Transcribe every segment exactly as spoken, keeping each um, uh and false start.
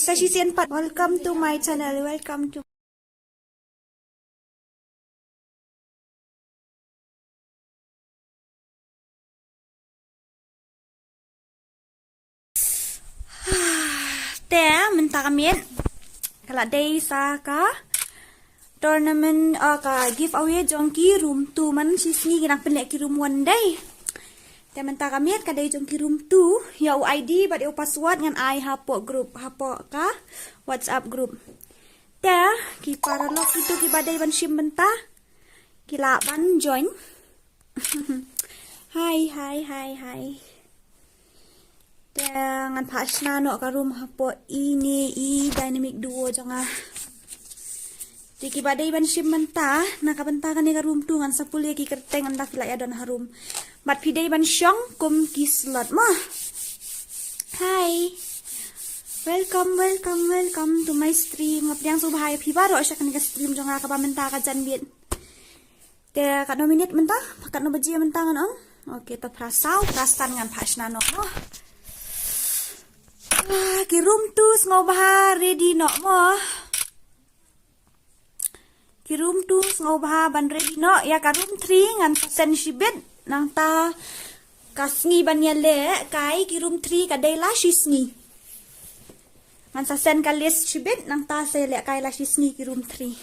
Sa shisien pat, welcome to my channel. Welcome to Te mynta ka miet ka la dei sa ka tournament, ah, ka giveaway jong ki room two. Man shi sngi ki nang pynleh ki room one dei. Te mynta ka miet ka dei jong ki room two. Ïa u I D bad ïa u password ngan ai hapoh group, hapoh ka WhatsApp group. Te ki paralok kito kiba dei ban shim bynta ki lah ban join. Hi, hi, hi, hi. Te ngan phah shna noh ka room hapoh ine i dynamic duo jong nga. Te kiba dei ban shim bynta na ka bynta kane ka room two, ngan sa pule ïa ki kyrteng ynda phi lah ïa don ha room. Bad phi dei ban shong kum ki slot mo. Hi. Welcome, welcome, welcome to my stream. Nga pdiang sngewbha ïa phi baroh sha kane ka stream jong nga kaba mynta ka janmiet. Te katno minit mynta? Katno baje mynta ngan ong? Okay, to phra saw, phra san ngan phah shna noh mo. Ah, ki room two sngewbha ready noh mo. Ki room two sngewbha ban ready noh. Ïa ka room three ngan sa send shibit. Nangta ka sngi ban ïalehkai ki room three ka dei la shi sngi. Ngan sa send ka list shibit nangta sa ïalehkai la shi sngi ki room three.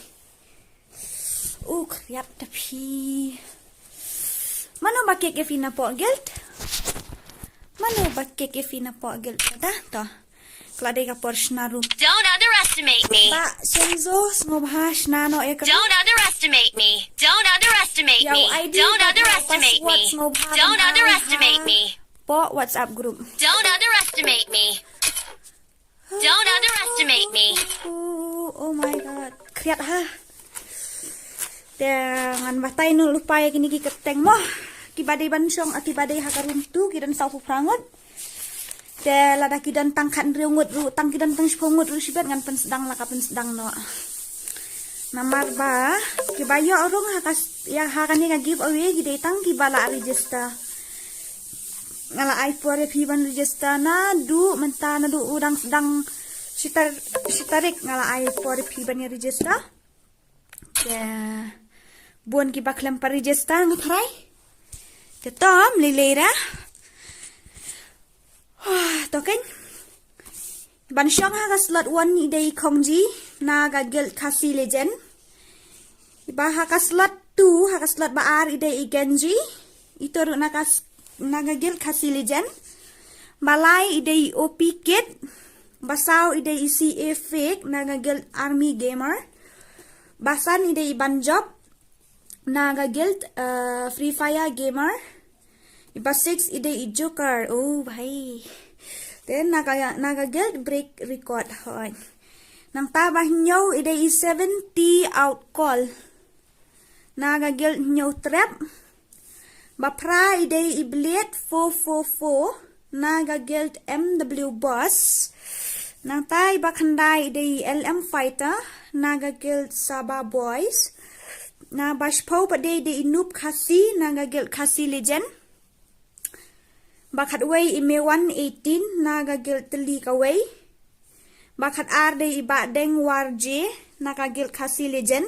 U khriat da phi. Mano ba kek ïa phi na poh guild? Mano ba kek ïa phi na poh guild? Da to. Ka la dei ka por shna room. Don't underestimate me. Ba Shenzo sngewbha shna noh ïa ka room. Don't underestimate me. Don't underestimate me. Ïa u I D bad ïa u password sngewbha ban ai hapoh WhatsApp group. Don't underestimate me. Don't underestimate me. Oh, oh my God. Khriat ha. Te ngan batai noh lypa ïa kine ki kyrteng mo. Kiba dei ban shong, ah, kiba dei ha ka room two ki don sawphew phra ngut. Te lada ki don tang khathynriew ngut ruh, tang ki don tang shiphew ngut ruh shibit ngan pynsdang la ka pynsdang noh. Namar ba kiba ïoh rung ha ka s-, ïa ha kane ka giveaway ki dei tang kiba la register. Nga la ai por ïa phi ban register naduh mynta, naduh u dang sdang shi tar-, shi tarik nga la ai por ïa phi ban ïa register. Te bun kiba khlem pat register nga tharai. Te to ym lei lei ra. To keiñ. Ban shong ha ka slot one i dei i Khongji na ka guild Khasi Legend. Ba ha ka slot two, ha ka slot ba ar i dei i Genji. Ito ruh na ka s-, na ka guild Khasi Legend. Ba lai i dei i O P Kid. Ba saw i dei i C A Fake na ka guild Army Gamer. Ba san i dei i Banjop na ka guild, eh, Free Fire Gamer. I ba six i dei i Joker. Oh bhai. Then na ka, na ka guild Break Record hoi. Nangta ba hynñiew i dei i seventy Out Call na ka guild Hynñiew Trap. Ba phra i dei i Blade four four four na ka guild M W Boss. Nangta i ba khyndai i dei i L M Fighter na ka guild Saba Boys. Na ba shiphew pat i dei i Noob Khasi na ka guild Khasi Legend. Ba khatwei i Mewan eighteen na ka guild Tylli Kawei. Ba khatar dei i Bahdeng Warje na ka guild Khasi Legend.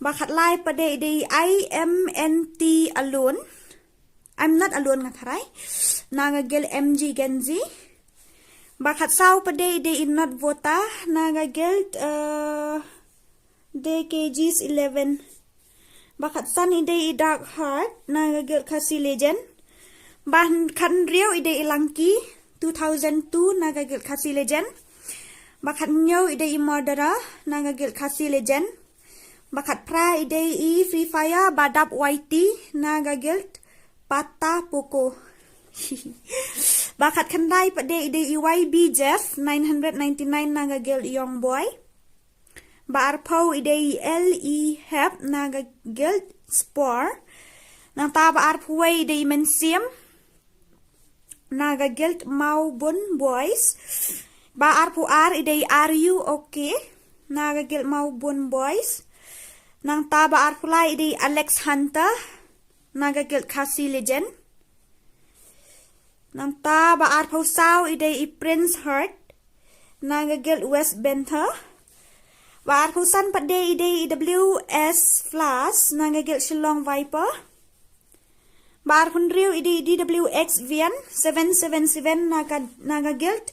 Ba khatlai pat i dei i M N T Alone. I'm not alone nga tharai. Na ka guild M G Genji. Ba khatsaw pat i dei i Not Vota na ka guild, eh, D K Gs eleven. Ba khatsan i dei i Dark Heart na ka guild Khasi Legend. Ba khathynriew i dei i Langki two thousand two na ka guild Khasi Legend. Ba khathynñiew i dei i Murderer na ka guild Khasi Legend. Ba khatphra i dei i Free Fire ba dap Y T na ka guild Pata Poco. Ba khatkhyndai pat i dei i Y B Jeff nine hundred ninety-nine na ka guild Young Boy. Ba arphew i dei i L E Hep na ka guild Spore. Nangta ba arphew wei i dei i Mynsiem na ka guild Maubun Boys. Ba arphew ar i dei i Are You Okay na ka guild Maubun Boys. Nangta ba arphew lai i dei i Alex Hunter na ka guild Khasi Legend. Nangta ba arphew saw i dei i Prince Heart na ka Guild West Panther. Ba arphew san pat de i dei i W S Flash na ka Guild Shillong Viper. Ba arphew hynriew i dei i D W X Vian seven seven seven na ka, na ka Guild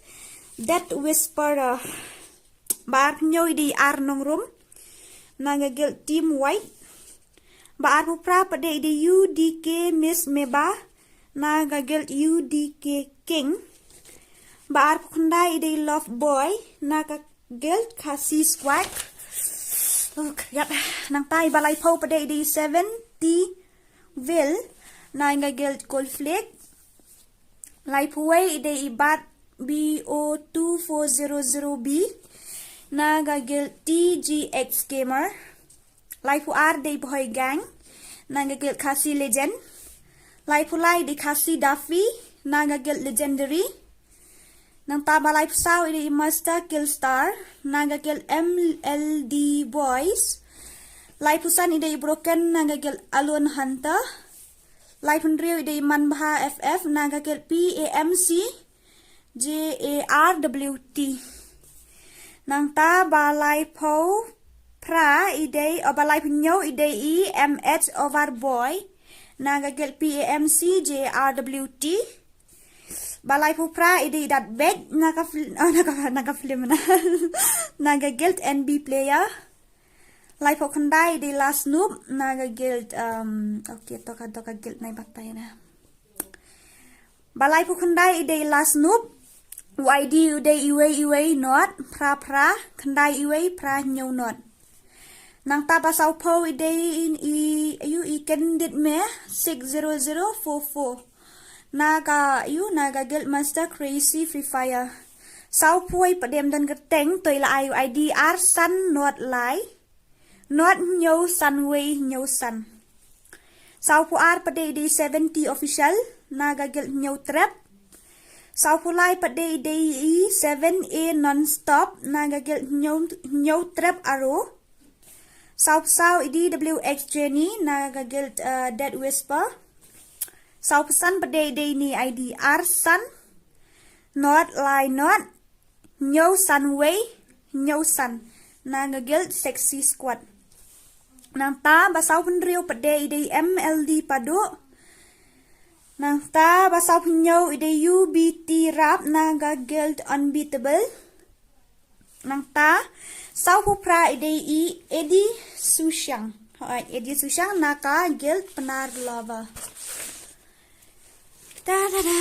Death Whisperer. Ba arphew hynñiew i dei i R Nongrum na ka Guild Team White. Ba arphew phra pat de i dei U D K Miss Meba na ka Guild U D K King. Ba arphew khyndai i dei Love Boy na ka Guild Khasi Squad. Oh, yap. Nangta i ba laiphew pat de i dei seven T Will na ka Guild Conflict. Laiphew wei i dei i Bat B O two four zero zero B na ka Guild T G X Gamer. Laiphew ar i dei Bhoi Gang na ka Guild Khasi Legend. Laiphew lai i dei Khasi Daffy na ka Guild Legendary. Nangta ba laiphew saw i dei i Master Killstar na ka Guild M L D Boys. Laiphew san i dei i Broken na ka Guild Alone Hunter. Laiphew hynriew i dei i Manbha F F na ka Guild P A M C J A R W T. Nangta ba laiphew phra i dei, o, ba laiphew hynñiew i dei i M H Overboy na ka Guild P A M C J R W T. Ba laiphew phra i dei i Datbek na ka fil-, oh, na ka, na ka film na. Na ka Guild N B Player. Laiphew khyndai i dei Last Noob na ka Guild, um, okay, to ka, to ka Guild nai batai na. Ba laiphew khyndai i dei Last Noob. U I D u dei iwei iwei not phra phra khyndai iwei phra hynñiew not. Nangta ba sawphew i dei i, i, ayu, i Kendit Me six zero zero four four. Na ka, ayu, na ka Guild Master Crazy Free Fire. Sawphew wei pat de ym don kyrteng, to i la ai u I D ar san not lai not hynñiew san wei hynñiew san. Sawphew ar pat de i dei seventy Official na ka Guild Hynñiew Trep. Sawphew lai pat de i dei i seven A Non-Stop na ka Guild Hynñiew, Hynñiew Trep Aro. Sawphew saw i dei W X Jenny na ka Guild, uh, Death Whisper. Sawphew san pat de i dei ini I D ar san not lai not hynñiew san wei hynñiew san na ka Guild Sexy Squad. Nangta ba sawphew hynriew pat de i dei M L D Padu. Nangta ba sawphew hynñiew i dei U B T Rap na ka Guild Unbeatable. Nangta sawphew phra i dei i Eddie Sushang. Hooid, Eddie Sushang na ka Guild Pnar Lover. Da, da, da.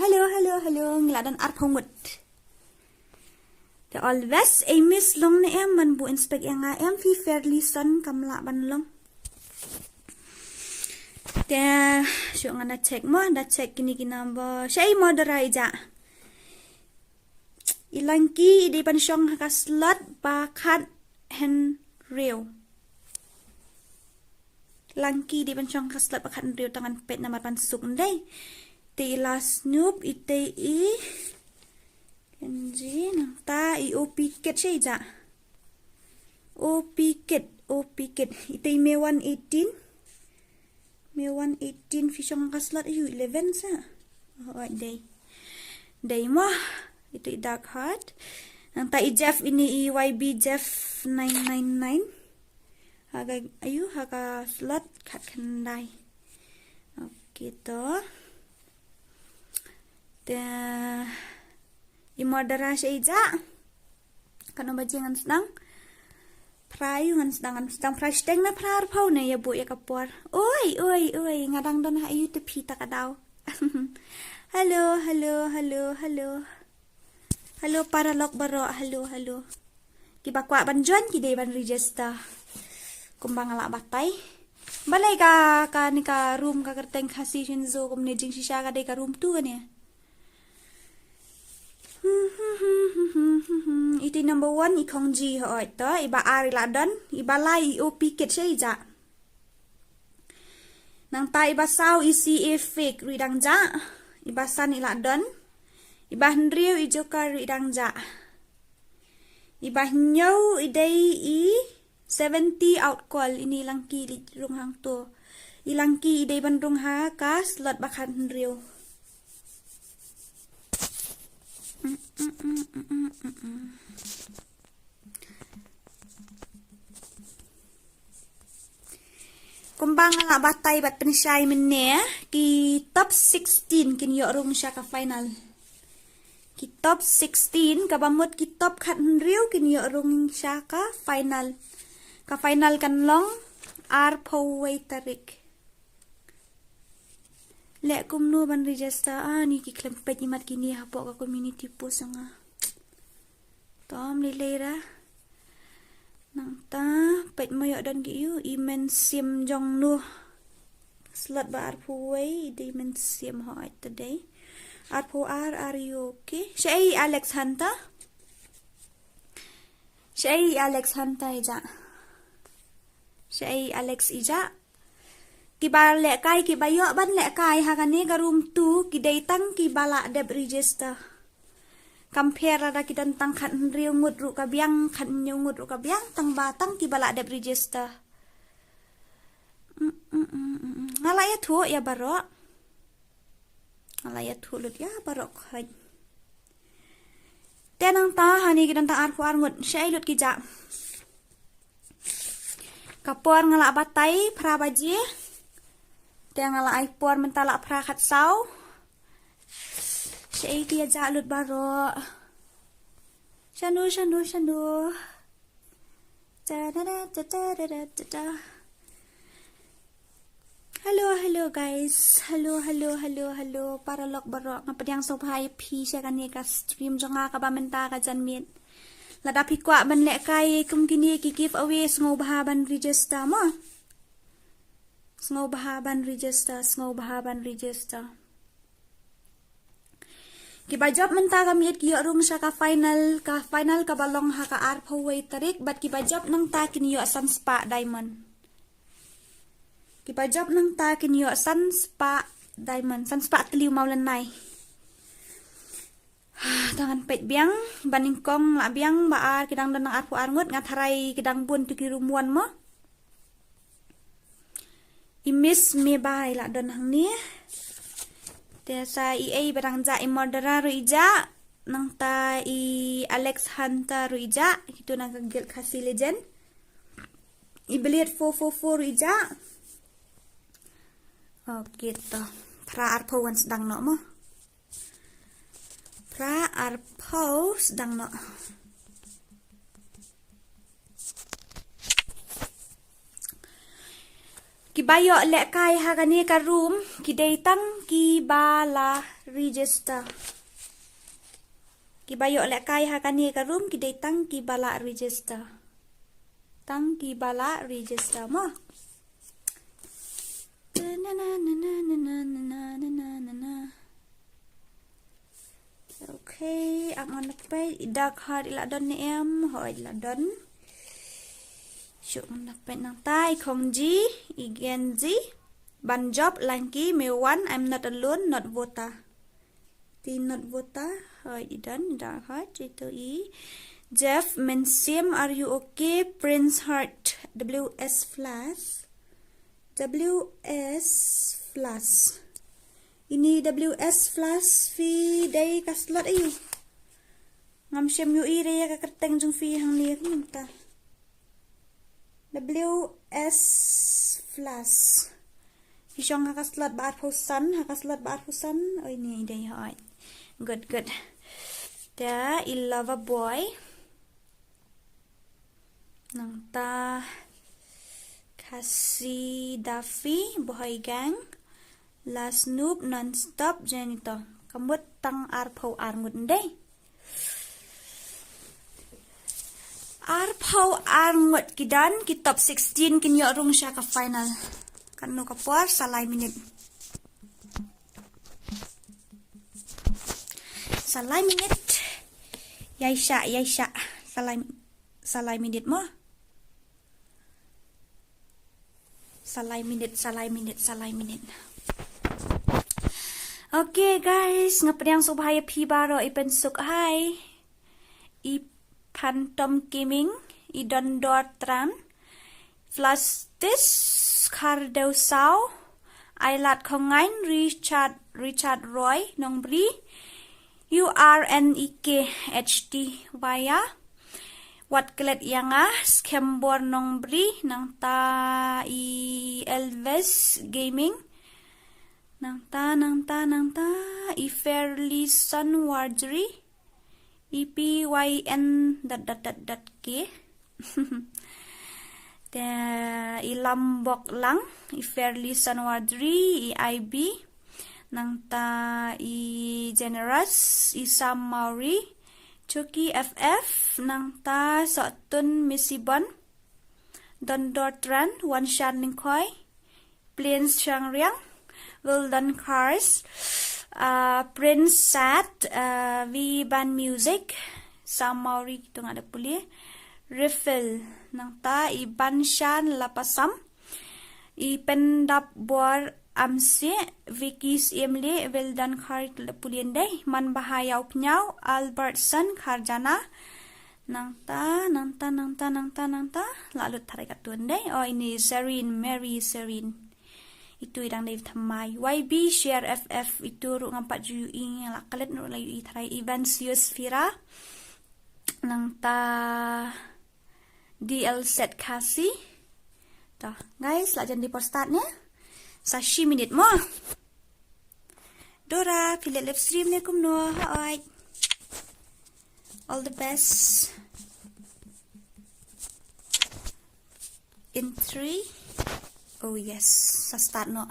Hello, hello, hello. Ngi la don arphew ngut. Te always ei miss long ne em, man bu inspect ïa nga em, phi Fairly Son kam lah ban long. Te shu ngan da check mo, da check kine ki number. Sha i Mordora i ja. I Langki i dei ban shong ha ka slot ba khat hynriew. Langki i dei ban shong ha ka slot ba khat hynriew, tang ngan peit namar ban suk ndei. Te i Last Noob i dei i Kenji, nangta i O P Kid sha i ja. O P Kid, O P Kid. I dei Me one eighteen. Me one eighteen, phi shong ha ka slot ayu, eleven sa. Oh, dei. Dei mo. I dei i Dark Heart. Nangta i Jeff ini i Y B Jeff nine nine nine. Ha ka, ayu, ha ka slot khat khyndai. Okay to. Te i Mordora sha i ja. Katno baje ngan sdang? Phra ayu ngan sdang, ngan sdang phra shiteng ne phra arphew ne, ïa buh ïa ka por. Oi, oi, oi, nga dang don ha ayu te phi ta ka daw. Hello, hello, hello, hello. Hello paralok baroh, hello, hello. Kiba kwah ban join ki dei ban register. Kumba nga lah batai. Balei ka, kane ka room ka kyrteng Khasi Shinzo kumne, jingshisha ka dei ka room two kane. Iti number one i Khongji, hooid to, iba ar i la don, iba lai i O P Kid sha i ja. Nangta iba saw i C A Fake ruh i dang ja, iba san i la don, iba hynriew i Joker ruh i dang ja. Iba hynñiew i dei i seventy Out Call, ini Langki leit rung hangto. I Langki i dei ban rung ha ka slot ba khat hynriew. Kumba nga la batai bad pynshai mynne, ki top sixteen kin ïoh rung sha ka final. Ki top sixteen, kaba mut ki top khathynriew kin ïoh rung sha ka final. Ka final kan long arphew wei tarik. Leh kumno ban register? Ani ki khlem peit imat kine hapoh ka community post nga. Tom lei lei ra. Nangta peit mo ïoh don ki ïu i mynsiem jong no. Slot ba arphew wei i dei mynsiem hooid ta dei. Arphew ar, are you okay? Shaei Alex Hunter? Shaei Alex Hunter ija? Shaei Alex ija? Kiba lehkai, kiba ïoh ban lehkai ha kane ka room two ki dei tang kiba la dep register. Kam pher lada ki don tang khathynriew ngut ruh ka biang, khathynñiew ngut ruh ka biang, tang ba tang kiba la dep register. Mm, mm, mm, mm, mm. Nga la ïathuh ïa baroh. Nga la ïathuh lut ïa baroh khoit. Te nangta hangne ki don tang arphew ar ngut, shaei lut ki jah? Ka por nga la batai phra baje. Te nga la ai por mynta la phra khatsaw. Shaei ki ïa jah lut baroh? Shano, shano, shano? Ta da da da da da da da. Hello, hello guys. Hello, hello, hello, hello. Paralok baroh, nga pdiang sngewbha ïa phi sha kane ka stream jong nga kaba mynta ka janmiet. Lada phi kwah ban lehkai kum kine ki giveaway, sngewbha ban register mo. Sngewbha ban register, sngewbha ban register. Kiba jop mynta ka miet ki ïoh rung sha ka final, ka final kaba long ha ka arphew wei tarik, bad kiba jop nangta kin ïoh san spah diamond. Kiba jop nangta kin ïoh san spah diamond, san spah tylli u mawlynnai. Tang ngan peit biang, ba nyngkong la biang, ba ar ki dang don tang arphew ar ngut, nga tharai ki dang bun tu ki room one mo. I Miss Mebai la don hangne. Te sa i ei ba dang jah, i Mordera ruh i jah. Nangta i Alex Hunter ruh i jah. Kito na ka Guild Khasi Legend. I Blade four four four ruh i jah. Okay to. Phra arphew wan sdang noh mo. Phra arphew sdang noh. Kiba ïoh lehkai ha kane ka room ki dei tang kiba la register. Kiba ïoh lehkai ha kane ka room ki dei tang kiba la register. Tang kiba la register mo. Okay, ap ngan peit, i Dark Heart i la don ne em, hooid i la don. Shu ngan peit nangta, i Khongji, i Genji, Banjop, Lanky, Mewan, I'm not alone, not Vota. Ti not Vota, hooid i don, i Dark Heart, ito i. Jeff, Mynsiem, are you okay? Prince Heart, W S Flash. W S Flash. Ini W S Flash phi dei ka slot aïu? Ngam shym ïohi re ïa ka kyrteng jong phi hangne ka mynta. W S Flash. Phi shong ha ka slot ba arphew san, ha ka slot ba arphew san. Oh, ini i dei hooid. Good, good. Te i Lover Boy. Nangta Khasi Daffy, Bohoi Gang, Last Noob, Nonstop, Janitor. Ka mut tang arphew ar ngut ndei. Arphew ar ngut ki don, ki top sixteen kin ïoh rung sha ka final. Katno ka por, sa lai minit. Sa lai minit. Ïai shah, ïai shah. Sa lai, sa lai minit mo. Sa lai minit, sa lai minit, sa lai minit. Okay guys, nga pdiang sngewbha ïa phi baroh, i Pynsuk hai. I Phantom Gaming, i Dondor Tran, Flastis, Khardeu Saw, Ailat Khongain, Richard, Richard Roy, Nongbri, U R N E K H T Y A. Wat klet ïa nga, Skhem Bor Nongbri, nangta i Elvis Gaming. Nangta, nangta, nangta, i Fairly Son Warjri. I P Y N dot, dot, dot, dot K. Te i Lambok Lang, i Fairly Son Warjri, i I B. Nangta i Generous, i Sam Mauri, Chucky F F, nangta Sotun Misibon, Dondor Tran, Wanshan Lingkhoi, Plains Shangriang, Wildan Cars, uh, Prince Sat, uh, V Ban Music, Sam Mauri, kito nga da pule, Riffle, nangta i Banshan Lapasam, i Pendap Bor Amsi, Vicky Siemli, Wildan Khar, kito da pule ndai, Man Bahayau Pnyau, Albertson Kharjana, nangta, nangta, nangta, nangta, nangta, la lut tharai katto ndai, oh ini Serene, Mary Serene. Itu i dang dei thamai. Y B Share F F itu ruh ngam pat ju ïohi, la klet ruh la ïohi tharai. Evansius Fira. Nangta D L Z Khasi. To, guys, la jan dei por start ne. Sa shi minit mo. Dora, phi leh live stream ne kumno? Hooid. All the best. In three. Oh yes, sa start noh.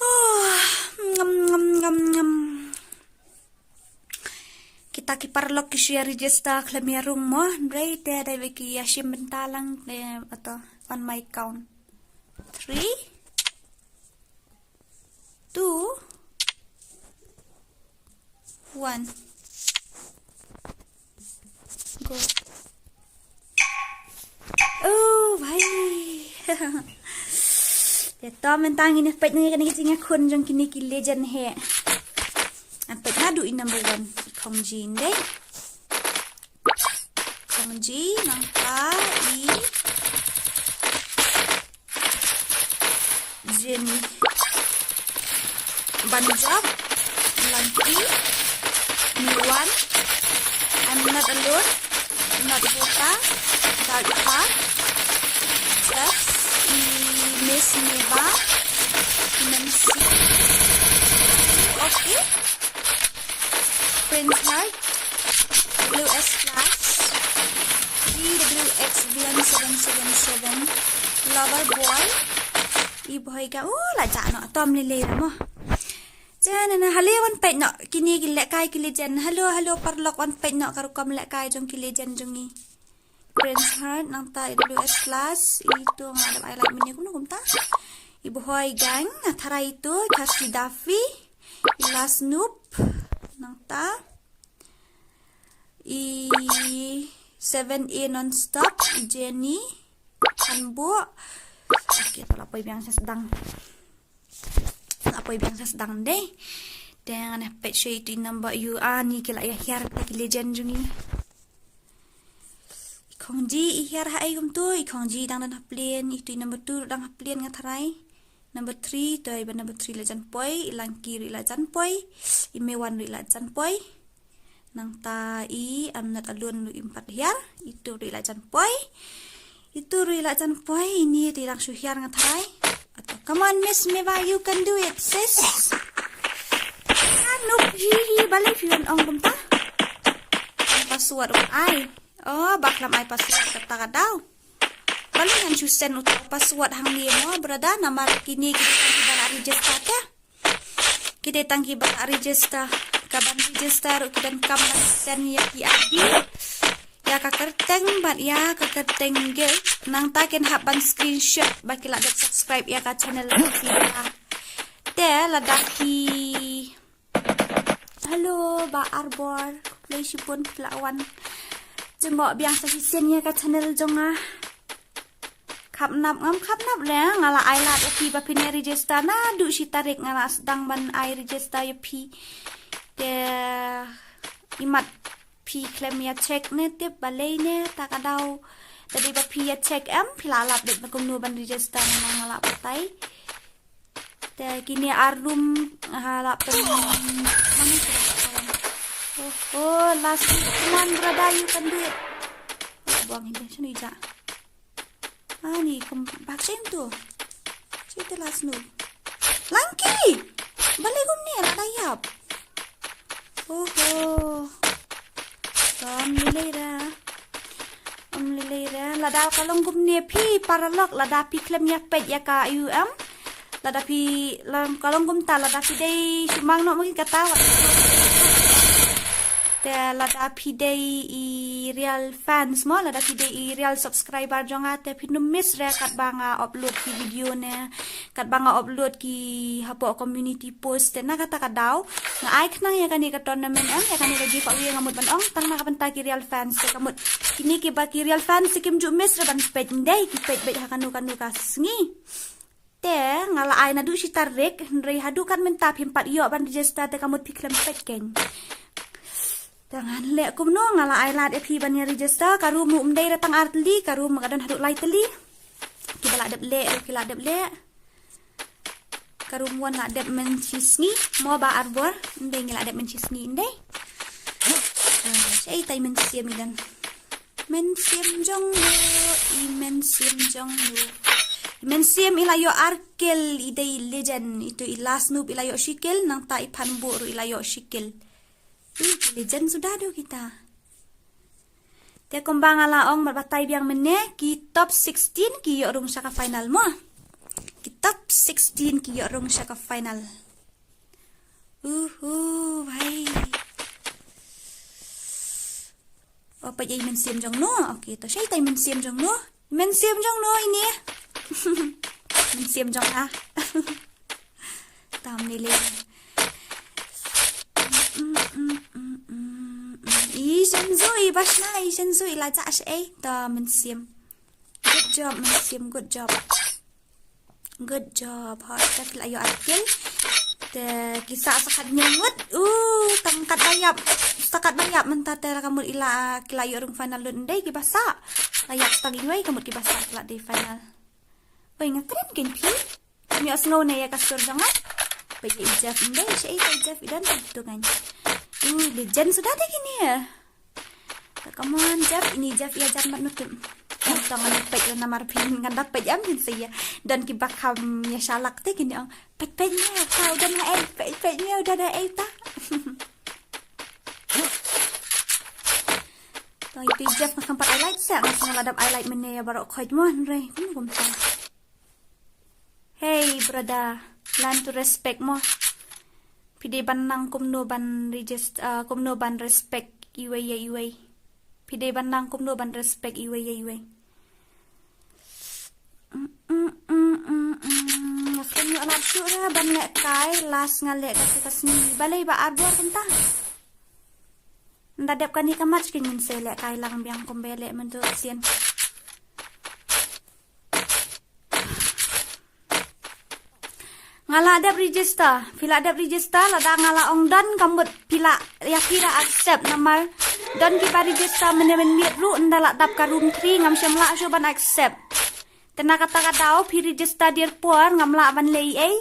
Oh, ngam, ngam, ngam, ngam. Kita ki paralok ki shu ïa register khlem ïa rung mo, hynrei te dei ba ki ïa shim bynta lang, te ato on my count. Three, two, one. Go. Oh, bhai. Te to mynta ngin ïa peit noh ïa kane ka jingïakhun jong kine ki legend hi. Ngan peit naduh i number one, i Khongji ndei. Khongji, nangta i Jenny. Banjab, Langki, Miwan, I'm Not Alone, Not Bota, Dark Heart, Tess, i Miss Neva, Nancy, okay, Prince Heart, W S Plus, G W X Villain seven seven seven, Lover Boy, i Bhoi Gang, oh, la jah noh, tom lei lei mo. Jan na, hello, wan peit noh, kine ki lehkai ki legend, hello, hello, paralok, wan peit noh ka rukom lehkai jong ki legend jong ngi. Prince Heart, nangta i W S Plus, itu nga dap ai like menu kumno kumta. I Bhoi Gang, nga tharai itu, Khasi Daffy, i Last Noob, nangta i Seven A Non-Stop, i Jenny, Anbo. Okay, to la poi biang sha sdang. La poi biang sha sdang dei. Te ngan ïa peit shuwa itu i number, ïoh ani ki la ïa hiar ki legend jong ngi. I Khongji i hiar ha ei kumto, i Khongji dang don ha plane, itu i number two dang ha plane nga tharai. Number three, to i ba number three la jan poi, i Langki ruh i la jan poi, i Miwan ruh i la jan poi. Nangta i I'm Not Alone ruh im pat hiar, itu ruh i la jan poi. Itu ruh i la jan poi, ini ruh i dang shu hiar nga tharai. Ato, come on, Miss Meva, you can do it, sis. Ah, nup hi hi, balei phi wan ong kumta? Password wan ai. Oh, ba khlem ai password kata ka daw. Balei ngan shu send uta u password hangne mo, brother, namar kine ki dei tang kiba la register te. Ki dei tang kiba la register, ka ban register ruh ki donkam ban send ïa ki I D, ïa ka kyrteng bad ïa ka kyrteng gift, nangta kin hap ban screenshot ba ki la dep subscribe ïa ka channel ka sida. Te lada ki Hello, Bah Arbor. Khublei shibun phi la wan jngoh biang sa shisien ïa ka channel jong nga. Khapnap ngam khapnap re, nga la ai lad ïa phi ba phin ïa register naduh shi tarik, nga la sdang ban ai register ïa phi. Te imat phi khlem ïa check ne tip balei ne ta ka daw Te dei ba phi ïa check em, phi la lap dep ba kumno ban register, namar nga la batai. Te kine ar room ha la pyn. Oh, oh, last room. Come on, brother, you can do it. Buang ini, sini ja. Ani kum bachen tu. Sini last room. Langki. Balik gum ni, la dayap. Oho. Tom lilei ra. Om lilei ra. Lada ka long kumne phi paralok, lada phi khlem ïa peit ïa ka U M. Lada phi long, ka long kumta, lada phi dei shumang noh magi kata. Te lada phi dei i real fans mo, lada phi dei i real subscriber jong nga, te phin ym miss re katba nga upload ki video ne, katba nga upload ki hapoh community post. Te na kata ka daw nga ai khnang ïa kane ka tournament em, ïa kane ka giveaway, nga mut ban ong tang na ka bynta ki real fans. Te ka mut kine kiba ki real fans te kim ju miss re ban peit, ndei ki peit beit ha kano kano ka sngi. Te nga la ai naduh shi tarik, hynrei haduh kat mynta phim pat ïoh ban register, te ka mut phi khlem peit kein. Te ngan leh kumno, nga la ai lad ïa phi ban ïa register. Ka room ruh ym dei re tang ar tylli, ka room ka don haduh lai tylli. Kiba la dep leh ruh ki la dep leh. Ka room one la dep mynshisngi, mo ba arbor, ym dei ngi la dep mynshisngi, ym dei. Shaei tai mynsiem i don. Mynsiem jong no, i mynsiem jong no. I mynsiem i la ïoh ar kill, i dei legend, itu i last noob i la ïoh shi kill, nangta i phanbuh ruh i la ïoh shi kill. Ih, ki legend suda do kita. Te kumba nga la ong, mat batai biang mynne, ki top sixteen ki ïoh rung sha ka final mo. Ki top sixteen ki ïoh rung sha ka final. Uhu, bhai. Oh, peit ïa i mynsiem jong no. Okay, to shaei tai mynsiem jong no. Mynsiem jong no ini. Mynsiem jong a. Tam ni le. I Shenzu, i bashna, i Shenzu, i la ja shaei. To mynsiem. Good job, mynsiem, good job. Good job. Ha, te ki la ïoh ar kill. Te ki sah sa katne ngut. Uh, tang kat ba ïap. Sa kat ba ïap mynta te la ka mut i la, ki la ïoh rung final lut, ndei kiba sah. La ïap tang iwei, ka mut kiba sah ki la dei final. Oi, nga kren kein phi. Kim ïohsngew ne ïa ka sur jong nga. Peit ïa i Jeff, ndei shaei tai Jeff, i don tu kan. Uh, legend suda te kine. Come on, Jeff. Ini Jeff ïa jan mat nutim. Tang ngan peit ïa namar phin ngan da peit ïa phin sa ïa. Don kiba kham ïa shalak te kine ong. Peit peit ïa ka u don ha ei. Peit peit ïa u don ha ei ta. Tang itu Jeff nga kham pat highlight sa, nga sngew la dap highlight mynne ïa baroh khoit mo, hynrei kumno kumta. Hey brother, learn to respect mo. Phi dei ban nang kumno ban register, uh, kumno ban respect iwei ïa iwei. Phi dei ban nang kumno ban respect iwei ïa iwei. Mm, mm, mm, mm, mm. Nga khlem ïoh lad shuh re ban lehkai, last nga leh kata ka sngi. Balei ba arbor kumta. Nda dep kane ka match kin ngin sa lehkai lang biang kumba leh mynta sien. Nga la dep register, phi la dep register, lada nga la ong done, ka mut phi la, ïa phi la accept namar don kiba register mynne mynmiet ruh, ynda la dap ka room three, ngam shym lah shuh ban accept. Te na kata ka daw, phi register dier por, ngam lah ban leh ei.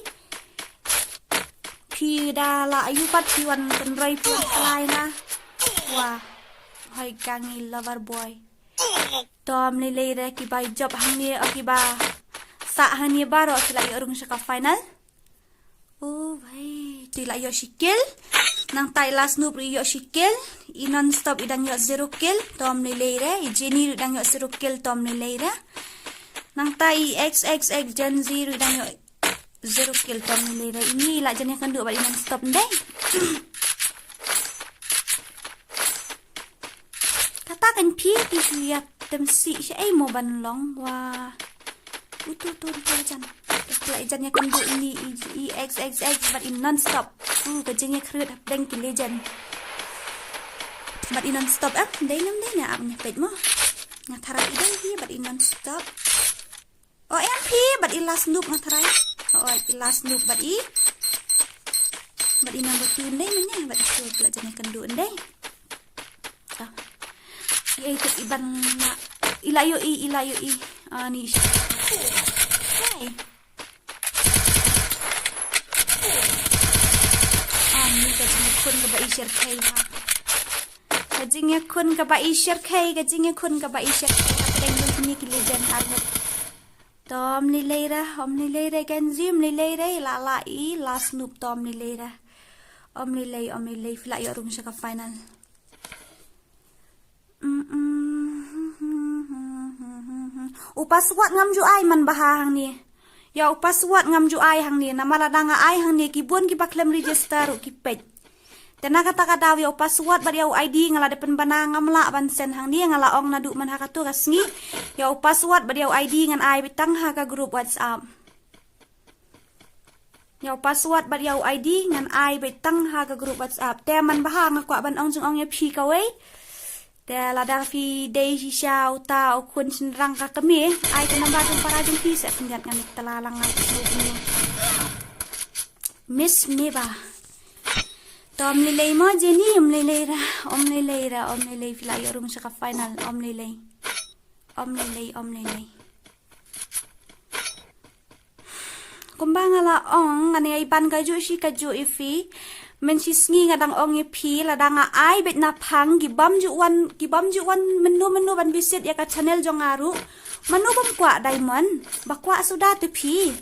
Phi da la ayu pat phi wan kynroi phi wan khlai na. Wah. Hoi kangi lover boy. Tom lei lei re kiba ïoh jop hangne, o kiba sah hangne baroh ki la ïoh rung sha ka final. Oh bhai, tu i la ïoh shi kill. Nangta i last noob ruh i ïoh shi kill. I non stop i dang ïoh zero kill. Tom lei lei re, i Jenny ruh dang ïoh zero kill, tom lei lei re. Nangta i X X X Gen Z ruh i dang ïoh zero kill, tom lei lei re. Ini i la jan ïakynduh bad i non stop ndei. Kata kan phi ki shu ïa tem si shaei mo ban long wa. Utu tu tu jan. Ki la jan ïakynduh ini i, i X X X bad i non stop. U ka jingïakynduh hapdeng ki legend. Bad i non stop em dei nem dei ne ap nya peit mo. Nga tharai i dei hi bad i non stop. O em phi bad i last noob nga tharai. O i last noob bad i. Bad i number two ndei mynne bad i tu pula jane kynduh ndei. Ah. Ei tu i ban na. I la ïohi, i la ïohi. Ani. Hai. Ani ka jingïakhun kaba i shyrkhei ha. Ka jingïakhun kaba i shyrkhei, ka jingïakhun kaba i shyrkhei. Ka pdeng dun kine ki legend arngut. To ym lei lei re, ym lei lei re Gen Z, ym lei lei re, la la i, la snoop to ym lei lei re. Ym lei lei, ym lei lei, phi la ïoh rung sha ka final. U password ngam ju ai man bha hangne. Ïa u password ngam ju ai hangne, namar lada nga ai hangne ki bun kiba khlem register ruh ki peit. Te na kata ka daw ïa u password bad ïa u I D nga la dep pynbna, ngam lah ban send hangne, nga la ong naduh man ha kato ka sngi. Ïa u password bad ïa u I D ngan ai beit tang ha ka group WhatsApp. Ïa u password bad ïa u I D ngan ai beit tang ha ka group WhatsApp. Te man bha nga kwah ban ong jingong ïa phi kawei. Te lada phi dei shisha uta u khun shynrang ka kmie, ai ka number jong para jong phi, sa khyndiat ngan ïa tala lang ngan ïa. Miss Meba. To ym lei lei mo Jenny, ym lei lei re, ym lei lei re, ym lei lei, phi la ïoh rung sha ka final, ym lei lei. Ym lei lei, ym lei lei. Kumba nga la ong, ngan ïai ban kajuh shi kajuh ïa phi. Mynshisngi nga dang ong ïa phi, lada nga ai beit na phang, ki bym ju wan, ki bym ju wan mynno mynno ban visit ïa ka channel jong nga ruh. Mano bym kwah Diamond, ba kwah suda te phi.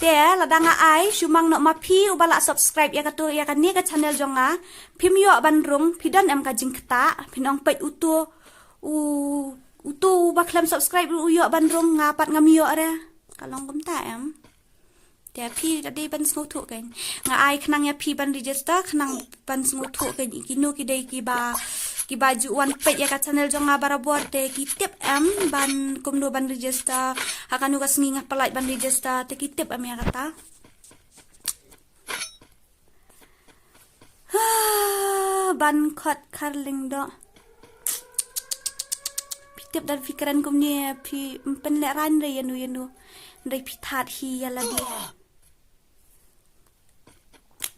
Te lada nga ai, shu mang noh ma phi uba la subscribe ïa kato, ïa kane ka channel jong nga. Phim ïoh ban rung, phi don em ka jingktah, phin ong peit uto, u, uto uba khlem subscribe ruh u ïoh ban rung, nga pat ngam ïoh re. Ka long kumta em. Te phi ka dei ban sngewthuh kein. Nga ai khnang ïa phi ban register, khnang ban sngewthuh kein. Kino ki dei kiba, kiba ju wan peit ïa ka channel jong nga barabor te ki tip em ban kumno ban register. Ha kano ka sngi nga pynlait ban register te ki tip em ïa kata. Ban khot kharling doh. Phi tip da phi kren kumne phi ym pynlehrain re ïano ïano. Re phi that hi ïa lade.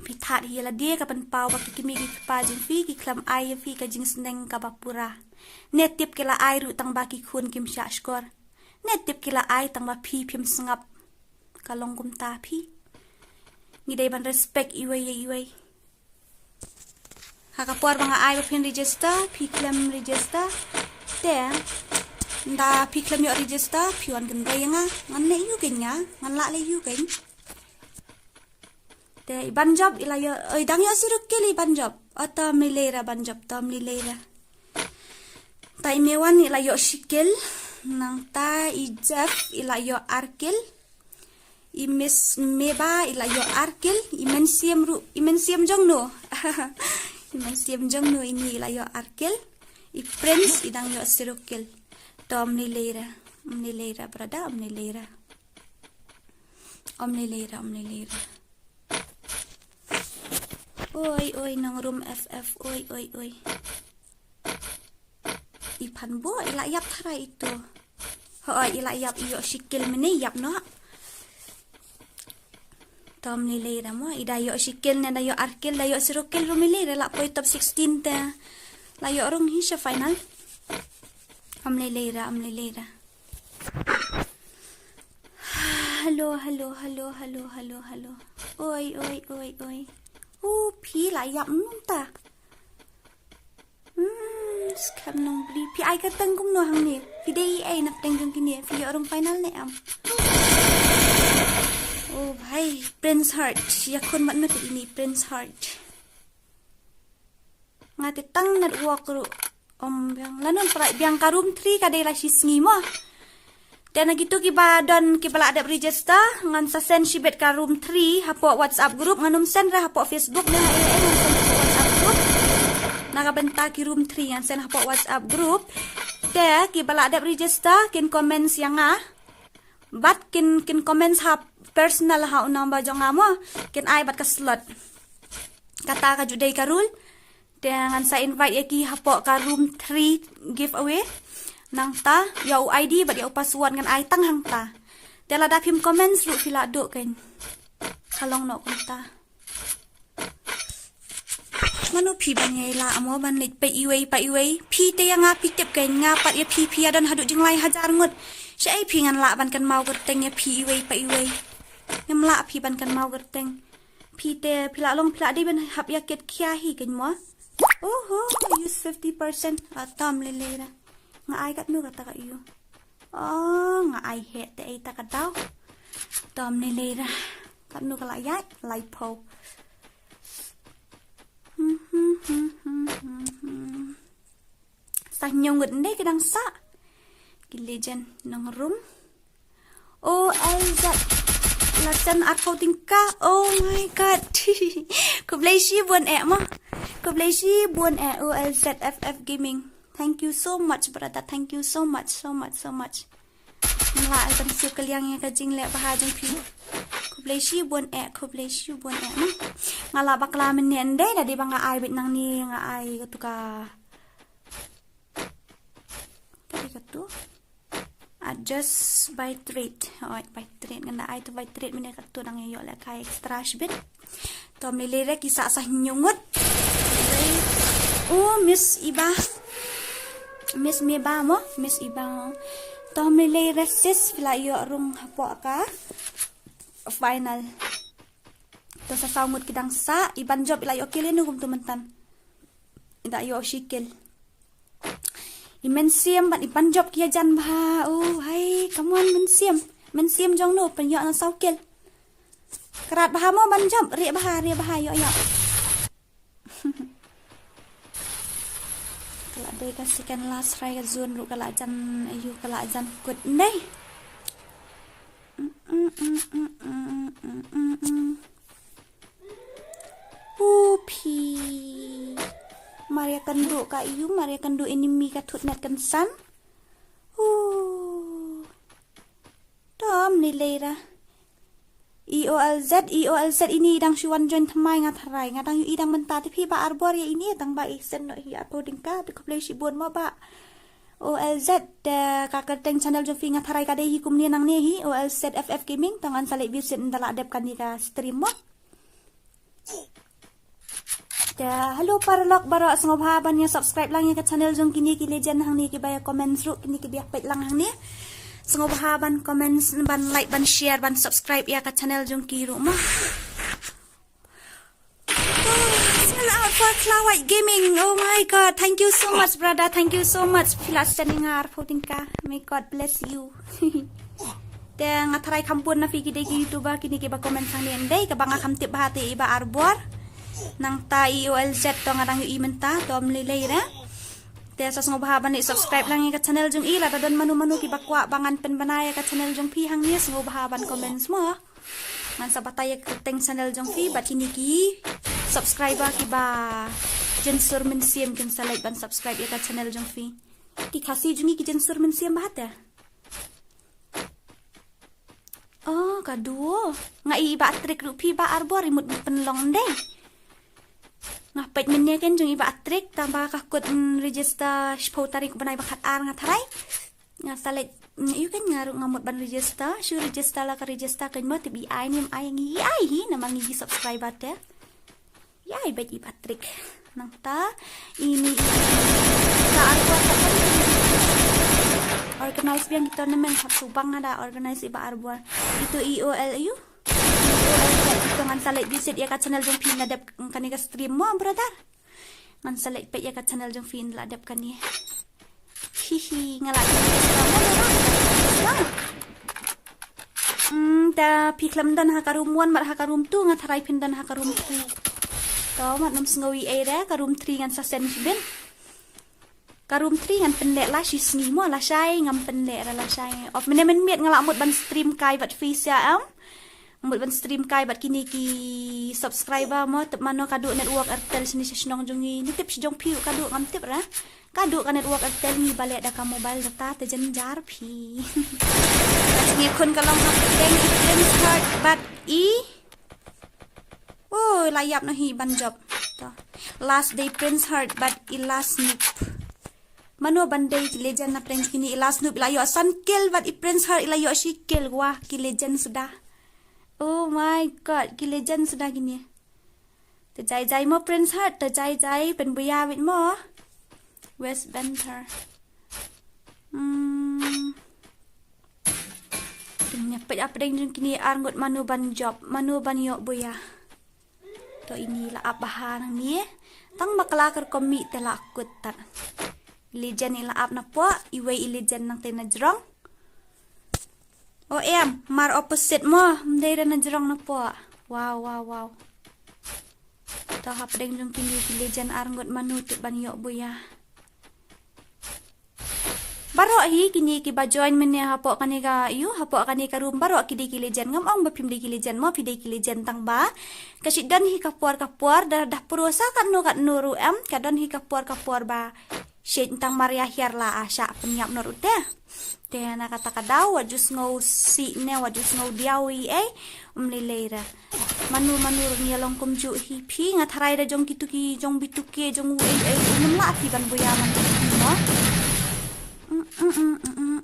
Phi that hi ïa lade ka pynpaw ba ki kmie ki kpa jong phi ki khlem ai ïa phi ka jingsneng kaba pura. Ne tip ki la ai ruh tang ba ki khun kim shah shkor. Ne tip ki la ai tang ba phi phim sngap. Ka long kumta phi. Ngi dei ban respect iwei ïa iwei. Ha ka por ba nga ai ba phin register, phi khlem register. Te, nda phi khlem ïoh register, phi wan kynrei ïa nga, ngan leh ïa u kein nga, ngan lah leh ïa u kein. Te, i Banjop, i la ïoh, oi, dang ïoh shi ruh kill i Banjop. O, to ym lei lei re Banjop, to ym lei lei re. Ta i Mewan, i la ïoh shi kill, nangta i Jeff, i la ïoh ar kill. I Miss Meba i la ïoh ar kill, i Mynsiem ruh, i Mynsiem jong no. I Mynsiem jong no ini i la ïoh ar kill. I Prince i dang ïoh zero kill. To ym lei lei re, ym lei lei re brother, ym lei lei re. Ym lei lei re, ym lei lei re. Oi, oi, nongrum F F, oi, oi, oi. I Phanbo, i la ïap tharai ito. Hooid, i la ïap, i ïoh shi kill mynne, ïap noh. To ym lei lei re mo, i da ïoh shi kill ne da ïoh ar kill, da ïoh zero kill ruh ym lei re, la poi top sixteen te. La ïoh rung hi sha final. Ym lei lei re, ym lei lei re. Hello, hello, hello, hello, hello, hello. Oi, oi, oi, oi. U, phi la ïap mynta. Hmm, skhem nong bli. Phi ai kyrteng kumno hangne? Phi dei ei na pdeng jong kine? Phi ïoh rung final ne em? Oh bhai, Prince Heart. Ïakhun mat mat ini Prince Heart. Nga te tang network ruh. Om biang. Lano pynlait biang ka room three ka dei la shi sngi mo. Te na kito kiba don kiba la dep register, ngan sa send shibit ka room three hapoh WhatsApp group, ngan ym send re hapoh Facebook ne ha ei ei, ngan send hapoh WhatsApp group. Na ka bynta ki room three ngan send hapoh WhatsApp group. Te kiba la dep register kin comment ïa nga. Bad kin, kin comment ha personal ha u number jong nga mo. Kin ai bad ka slot. Kata ka ju dei ka rule. Te ngan sa invite ïa ki hapoh ka room three giveaway. Nangta ïa u I D bad ïa u password ngan ai tang hangta. Te lada phim comments ruh phi la duh kein. Ka long noh kumta. Mano phi ban ïai lah mo ban leit peit iwei pa iwei. Phi te ïa nga phi tip kein nga pat ïa phi phi ïa don haduh jinglai hajar ngut. Shaei phi ngan lah ban kynmaw kyrteng ïa phi iwei pa iwei. Ngam lah phi ban kynmaw kyrteng. Phi te phi lah long phi lah dei ban hap ïa kit khia hi kein mo. Oho, use fifty percent. Ah, tom lei lei ra. Nga ai katno kata ka ïu. Oh, nga ai heh te ei ta ka daw. Tom lei lei ra. Katno ka lah ïaid, laiphew. Hmm, hmm, hmm, hmm, hmm, hmm. Sa hynñiew ngut ndei ki dang sah. Ki legend nongrum. O L Z. La send arphew tyngka. Oh my god. Khublei shibun eh mo. Khublei shibun eh O L Z F F Gaming. Thank you so much brother. Thank you so much, so much, so much. Nga la ai ban siew kylliang ïa ka jingleh bha jong phi. Khublei shibun eh, khublei shibun eh mo. Nga la bakla mynne ndei da dei ba nga ai beit nangne nga ai katu ka Ka dei katu. Adjust by trade. Oi, by trade. Ngan da ai tu by trade mynne katu dang ïoh lehkai extra shibit. Tom lei lei re ki sah sa hynñiew ngut. Oh, Miss Iba. Miss Meba mo, Miss Iba mo. Tom lei lei re sis phi la ïoh rung hapoh ka final. To sa saw ngut ki dang sah, i Ban Jop i la ïoh kill ïa no kumtu myntan. I da ïoh shi kill. I Mynsiem bad i Ban Jop ki ïajan bha. Oh, hai, come on Mynsiem. Mynsiem jong no pynïoh na saw kill. Krat bha mo Ban Jop, rieh bha, rieh bha, ïoh, ïoh. Ka la dei ka second last try ka zone ruh ka la jan, ayu ka la jan kut ndei. Pu phi. Mar ïa kynduh ka ïu, mar ïa kynduh enemy ka thut net kynsan. Hu. Tom ni lei ra. E O L Z, E O L Z ini i dang shu wan join thymmai nga tharai. Nga dang ïohi dang mynta te phi Bah Arbor ïa ini tang ba i send noh hi arphew tyngka, te khublei shibun mo Bah O L Z, te ka kyrteng channel jong phi nga tharai ka dei hi kumne nangne hi, O L Z F F Gaming, to ngan sa leit visit ynda la dep kane ka stream mo. Te hello paralok baroh, sngewbha ban ïa subscribe lang ïa ka channel jong kine ki legend hangne kiba ïa comments ruh, kine kiba ïa peit lang hangne. Sngewbha ban comments, ban like, ban share, ban subscribe ïa ka channel jong ki ruh mo. Sell out for Cloud White Gaming. Oh my God, thank you so much brother, thank you so much. Phi la send ïa nga arphew tyngka. May God bless you. Te nga tharai kham bun na phi ki dei ki YouTuber kine kiba comment hangne, ndei kaba nga kham tip bha te i Bah Arbor. Nangta i O L Z to nga dang ïohi mynta, to ym lei lei re. Te sa sngewbha ban leit subscribe lang ïa ka channel jong i, lada don mano mano kiba kwah ba ngan pynbna ïa ka channel jong phi hangne sngewbha ban comments mo. Ngan sa batai ïa ka kyrteng channel jong phi bad kine ki subscriber kiba jynsur mynsiem kin sa leit ban subscribe ïa ka channel jong phi. Ki Khasi jong ngi ki jynsur mynsiem bha te. Oh, ka duo. Nga i Bah Trik ruh phi Bah Arbor i mut pynlong ndei. Nga peit mynne kein jong i Bah Trik tang ba ka kut, mm, register shiphew tarik bnai ba khatar nga tharai. Nga sa leit, mm, ïu kein nga ruh nga mut ban register, shu register la ka register kein mo tip i ai ne ym ai, ngi i ai hi namar ngi ki subscriber te. Ïa, i beit i Patrick. Nangta ini i Bah Arbor ta kan organize biang ki tournament, hap subang ada organize i Bah Arbor. Itu E O L U. E O L U itu ngan sa leit visit ïa ka channel jong phi na dep kane ka stream mo brother. Ngan sa leit peit ïa ka channel jong phi na la dep kane. Hihi, nga la. Hmm, ta phi khlem don ha ka room one, mat ha ka room two, nga tharai phin don ha ka room three. To mat nym sngew ei ei re, ka room three ngan sa send shibit. Ka room three ngan pynleh la shi sngi mo, la shai ngam pynleh ra la shai. Of mene men miet nga la mut ban stream kai bad phi sia em. Mut ban stream kai bad kine ki subscriber mo, tip mano ka duh network Airtel shini sha shnong jong ngi. Ni tip shi jong phi ka duh ngam tip ra. Ka duh ka network Airtel ngi ba leh da ka mobile data te jynjar phi. Ka jingïakhun ka long hapdeng i Prince Heart bad i. Oh, la ïap noh hi Ban Jop. To. Last dei Prince Heart bad i Last Noob. Mano ban dei ki legend na pdeng kine, i Last Noob i la ïoh san kill bad i Prince Heart i la ïoh shi kill, wah ki legend suda. Oh my God, ki legend suda kine. Te jai jai mo Prince Heart, te jai jai pynbuya wit mo. West Banter. Hmm. Tingnya peit hapdeng jong kine arngut mano ban jop, mano ban ïoh buya. To ini la ap bha nangne. Tang bakla kyrkom mih te la kut tat. Legend i la ap napoh, iwei i legend nangta na jrong. O em, mar opposite mo, ym dei re na jrong napoh. Wow, wow, wow. To hapdeng jong kine ki legend arngut mano tip ban ïoh buya. Baroh hi kine kiba join mynne hapoh kane ka, ïoh, hapoh kane ka room baroh ki dei ki legend, ngam ong ba phim dei ki legend mo, phi dei ki legend tang ba ka shu don hi ka por ka por, da da puro sa katno katno ruh em, ka don hi ka por ka por ba shu tang mar ïa hiar la a sha pynïap noh ruh te. Te na kata ka daw wat ju sngew sih ne wat ju sngew diaw ei ei. Ym lei lei re. Mano mano ruh ngi ïa long kumjuh hi phi, nga tharai da jong kitu ki jong bitu ki jong u ei ei u ngam lah phi ban buya man phi mo. Mm, mm, mm.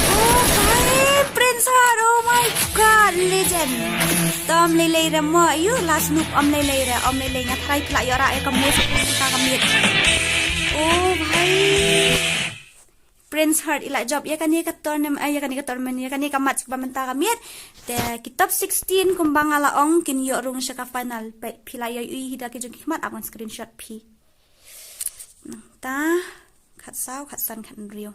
Oh, hi, Prince Heart, oh my God, legend. To ym lei lei re mo, ïoh last noob, ym lei lei re, ym lei lei, nga tharai phi la ïoh rah ïa ka mus ka ka miet. Oh, bhai. Prince Heart i la jop ïa kane ka tournament, eh, ïa kane ka tournament, ïa kane ka match kaba mynta ka miet. Te ki top sixteen kumba nga la ong kin ïoh rung sha ka final. Peit phi la ïoh ïohi da ki jong ki khmat, ap ngan screenshot phi. Nangta khatsaw, khatsan, khathynriew.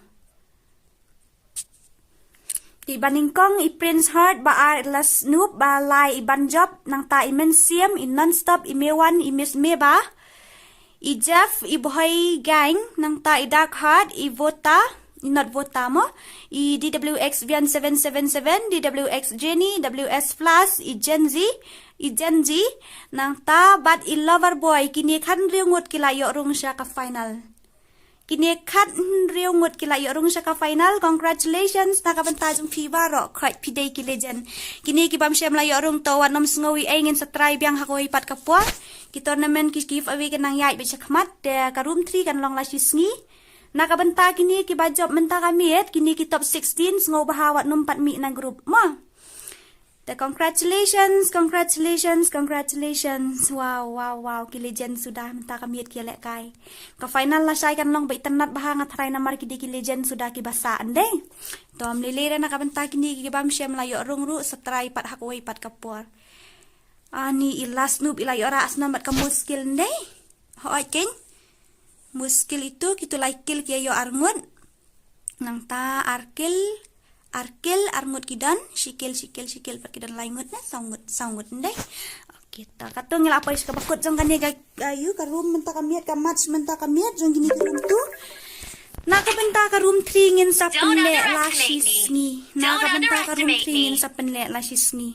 Te ba nyngkong i Prince Heart, ba ar i Last Noob, ba lai i Banjop, nangta i Mynsiem, i Nonstop, i Mewan, i Miss Meba, i Jeff, i Boy Gang, nangta i Dark Heart, i Vota, i Not Vota mo, i D W X Vian seven seven seven, D W X Jenny, W S Flash, i Gen Z, i Gen Z, nangta bad i Lover Boy, kine khathynriew ngut ki la ïoh rung sha ka final. Kine khathynriew ngut ki la ïoh rung sha ka final. Congratulations na ka bynta jong phi baroh, khot phi dei ki legend. Kine ki bym shym la ïoh rung to wat nym sngew ei ei, ngin sa try biang ha kawei pat ka por. Ki tournament ki giveaway ki nang ïaid beit sha khmat, te ka room three kan long la shi sngi. Na ka bynta kine kiba jop mynta ka miet, kine ki top sixteen, sngewbha wat nym pat mih na group mo. Te congratulations, congratulations, congratulations. Wow, wow, wow, ki legend suda mynta ka miet ki lehkai. Ka final lashai kan long ba itynnad bha nga tharai namar ki dei ki legend suda kiba sah ndei. To ym lei lei re na ka bynta kine ki bym shym la ïoh rung ruh sa try pat ha kawei pat ka por. Ani i Last Noob i la ïoh rah snam bad ka muskil ndei. Hooid keiñ. Muskil itu, kitu lai kill ki ïoh arngut. Nangta ar kill, ar kill, arngut ki don, shi kill, shi kill, shi kill, pat ki don lai ngut ne, saw ngut, saw ngut ndei. Okay, ta katu ngi la poi sha kaba kut jong kane ka, ka ïoh ka room mynta ka miet, ka match mynta ka miet jong kine ki room two. Na ka bynta ka room three ngin sa pynleh la shi sngi. Na ka bynta ka room three ngin sa pynleh la shi sngi.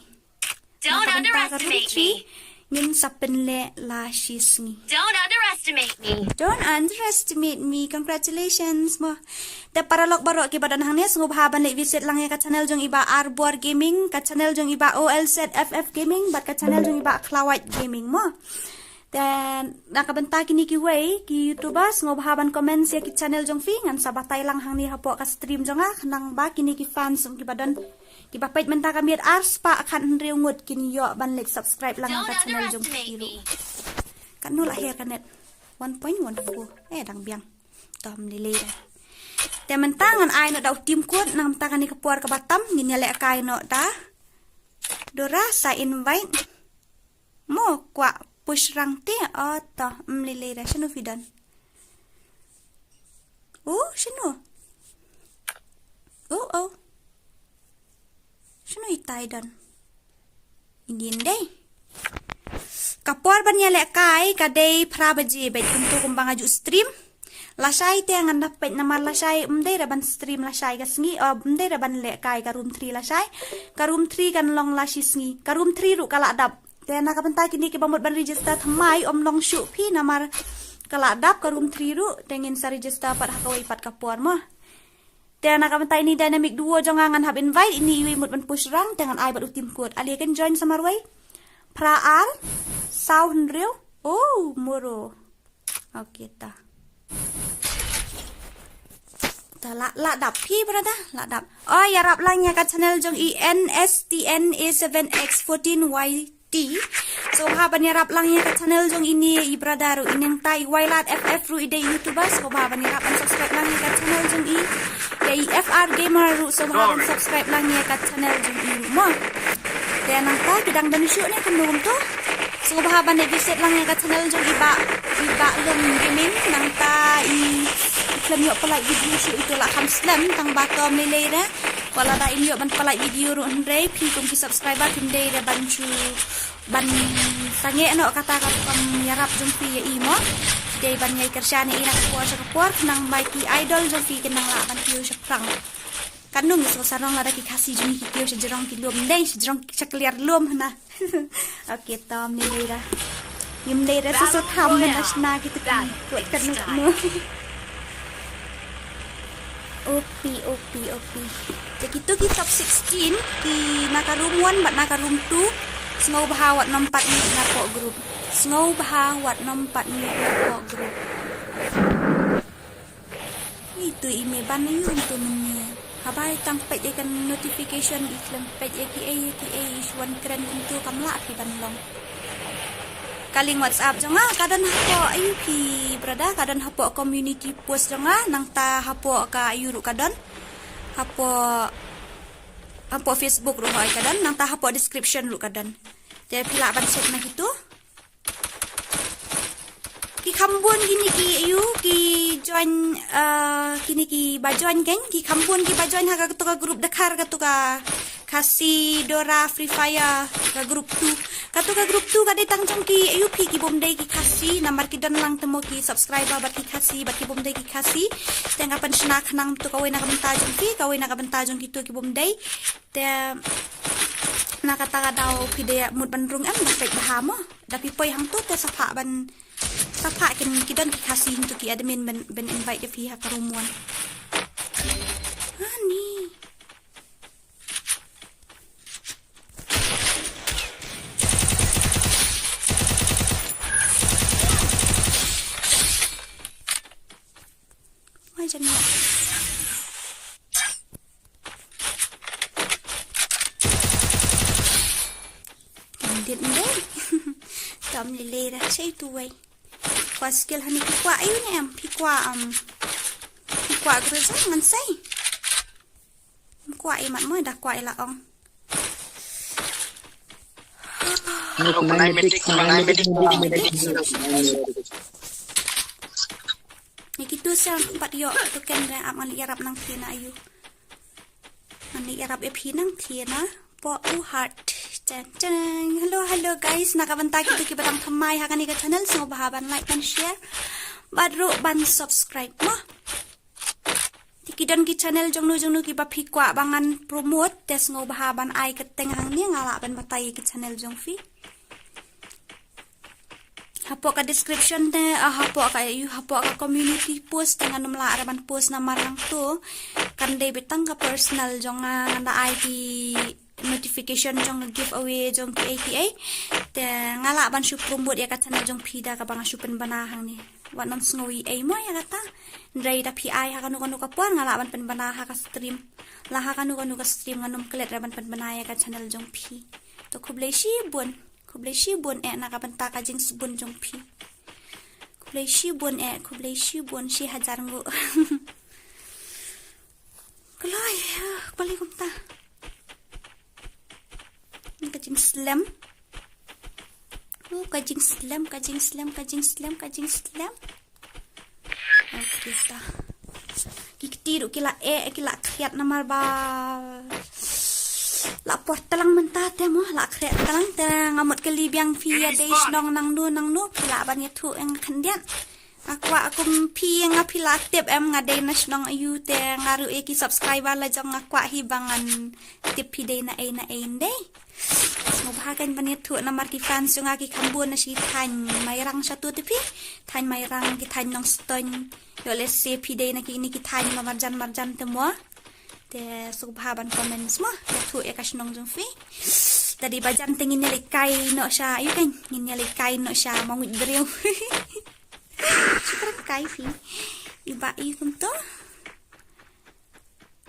Don't underestimate me. Ngin sa pynleh la shi sngi. Don't underestimate me. Don't underestimate me. Congratulations mo. Te paralok baroh kiba don hangne sngewbha ban leit visit lang ïa ka channel jong i Bah Arbor Gaming, ka channel jong i Bah O L Z F F Gaming, bad ka channel jong i Bah Khlawait Gaming mo. Te na ka bynta kine kiwei ki YouTuber sngewbha ban comment ïa ki channel jong phi, ngan sa batai lang hangne hapoh ka stream jong nga, khnang ba kine ki fans jong kiba don Kiba peit mynta ka miet ar spah khathynriew ngut kin ïoh ban leit subscribe lang ka channel jong phi ruh. Katno la her ka net? One point one four. Eh, dang biang. To ym lei lei. Te mynta ngan ai noh da u team code, na mynta kane ka por kaba tam ngin ïa lehkai noh da. Dora sa invite. Mo kwah push rang te, o to, ym lei lei da, shano phi don? O, shano? O, o. Shano itai don? Indian dei. Ka por ban ïa lehkai ka dei phra baje bad kumto kumba nga ju stream. Lashai te ngan da peit namar lashai ym dei re ban stream lashai ka sngi, o ym dei re ban lehkai ka room three lashai. Ka room three kan long la shi sngi. Ka room three ruh ka la dap. Te na ka bynta kine kiba mut ban register thymmai ym long shuh phi namar ka la dap ka room three ruh, te ngin sa register pat ha kawei pat ka por mo. Te na ka bynta ini dynamic duo jong nga ngan hap invite, ini iwei mut ban push rang, te ngan ai bad u team code. Ale kan join sa marwei. Phra ar, saw hynriew, oh, moro. Okay, ta. Ta la, la dap phi brother, la dap. Oh, ïarap lang ïa ka channel jong i N S T N A seven X fourteen Y sixty. Sngewbha ban ïarap lang ïa ka channel jong ine i brother ruh, i nangta i Wailat F F ruh i dei YouTuber. Sngewbha ban ïarap ban subscribe lang ïa ka channel jong i. Ïa i F R Gamer ruh sngewbha ban subscribe lang ïa ka channel jong i ruh mo. Te nangta ki dang don shuh ne kumno kumto. Sngewbha ban visit lang ïa ka channel jong i Bah, i Bah Lum Gaming, nangta i, i khlem ïoh pynlait video shuh ito la kham slem tang ba tom lei lei re. Wat lada im ïoh ban pynlait video ruh hynrei phi kum ki subscriber phim dei re ban shu ban sangeh noh kata ka rukom ïarap jong phi ïa i mo. Dei ban ïai kyrshan ïa i na ka por sha ka por khnang ba ki idol jong phi kin nang lah ban kiew shaphrang. Katno ngi sngewsarong lada ki Khasi jong ngi ki kiew sha jrong ki lum, dei sha jrong sha kliar lum hana. Okay, tom ni lei da. Ngim dei da sa sa tham ban da shna ki tu ki kuat katno katno. Opi, opi, opi. Te kitu ki top sixteen, ki na ka room one bad na ka room two. Sngewbha wat nym pat mih na poh group. Sngewbha wat nym pat mih na poh group. Itu i me ban ïu tu mynne. Haba i tang peit ïa ka notification i khlem peit ïa kiei ïa kiei i shu wan kren kumtu kam lah phi ban long. Ka link WhatsApp jong nga ka don hapoh, aiu phi brother, ka don hapoh community post jong nga, nangta hapoh ka aiu ruh ka don. Hapoh, hapoh Facebook ruh hoi ka don, nangta hapoh description ruh ka don. Te phi lah ban check na kitu. Ki kham bun kine ki aiu ki join, uh, kine ki ba join keiñ, ki kham bun ki ba join ha katu ka group dkhar, katu ka Khasi Dora Free Fire ka group two. Katu ka group two ka dei tang jong ki aiu phi ki bym dei ki Khasi, namar ki don lang te mo ki subscriber bad ki Khasi bad ki bym dei ki Khasi. Te nga pynshna khnang tu kawei na ka bynta jong phi, kawei na ka bynta jong kitu ki bym dei. Te na kata ka daw phi dei mut ban rung em, da peit bha mo. Da phi poi hangtu te sa phah ban, sa phah kin ki don ki Khasi hangtu ki admin ban, ban invite ïa phi ha ka room one. Ani. Wai jan mo. Kan dit ndei. Tam lele dah sei tu wei. Kwa skill hani phi kwah aiu ne em? Phi kwah, um, phi kwah groza ngan sei. Kwah i mat mo da kwah i la ong. Ni kumai medik, kumai medik, kumai medik. Ni kitu sa pat ïoh tu ken re ap ngan ïarap nang phi na aiu. Ngan ïarap ïa phi nang phi na. Poh u heart. Chan chan. Hello, hello guys. Na ka bynta kitu ki ba dang thymmai ha kane ka channel, sngewbha ban like, ban share bad ruh ban subscribe mo. Te ki don ki channel jongno jongno ki ba phi kwah ba ngan promote, te sngewbha ban ai kyrteng hangne nga lah ban batai ïa ki channel jong phi. Hapoh ka description te, ah, hapoh ka, aiu, hapoh ka community post te ngan ym lah re ban post namar hangtu kan dei beit tang ka personal jong nga, ngan da ai ki notification jong ka giveaway jong kiei kiei. Te nga lah ban shu promote ïa ka channel jong phi da kaba nga shu pynbna hangne. Wat nym sngew ei ei mo ïa kata. Hynrei da phi ai ha kano kano ka por nga lah ban pynbna ha ka stream. La ha kano kano ka stream ngan ym klet re ban pynbna ïa ka channel jong phi. To khublei shibun. Khublei shibun eh na ka bynta ka jingsbun jong phi. Khublei shibun eh, khublei shibun shi hajar nguh. Kloi, ah, khublei kumta. Ni ka jingslem. Uh, ka jingslem, ka jingslem, ka jingslem, ka jingslem. Okay ta. Ki kti ruh ki la eh, ki la khriat namar ba la por tlang mynta te mo, la khriat tlang te nga mut kylli biang phi ïa dei shnong nangno nangno, phi lah ban ïathuh ïa nga khyndiat. Nga kwah kum phi nga phi la tip em nga dei na shnong aiu te nga ruh ïa ki subscriber la jong nga kwah hi ba ngan tip phi dei na ei na ei ndei. Sngewbha kan ban ïathuh namar ki fans jong nga ki kham bun na shi thaiñ Mairang shatu te phi. Thaiñ Mairang ki thaiñ Nongstoiñ. Ïoh lehse phi dei na kine ki thaiñ ba marjan marjan te mo. Te sngewbha ban comment mo. Ïathuh ïa ka shnong jong phi. Te dei ba jan te ngin ïalehkai noh sha aiu kan. Ngin ïalehkai noh sha Mawngwit Briew. Shi pyrkhat kai phi. I ba i kumto.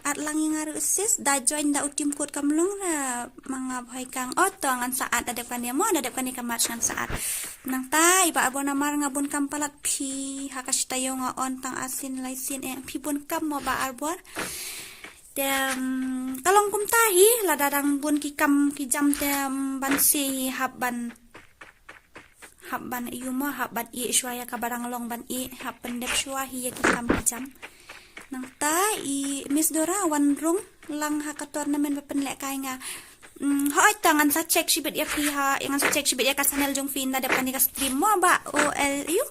Add lang ïa nga ruh sis, da join da u team code kam long ra ma nga bhoi kang. Oh to ngan sa add da dep kane mo, da dep kane ka match ngan sa add. Nangta i Bah Arbor namar nga bun kam palat phi ha ka shi taïew nga on tang arsien laisien eh, phi bun kam mo Bah Arbor. Te ka long kumta hi, lada dang bun ki kam ki jam te ban se hi hap ban hap ban ïoh mo, hap ban ïeh shuwa ïa kaba dang long ban ïeh, hap pyndep shuwa hi ïa ki kam ki jam. Nangta i Miss Dora wan rung lang ha ka tournament ba pynlehkai nga. Mm, hooid to ngan sa check shibit ïa phi ha, ngan sa check shibit ïa ka channel jong phi ynda dep kane ka stream mo Bah O L U.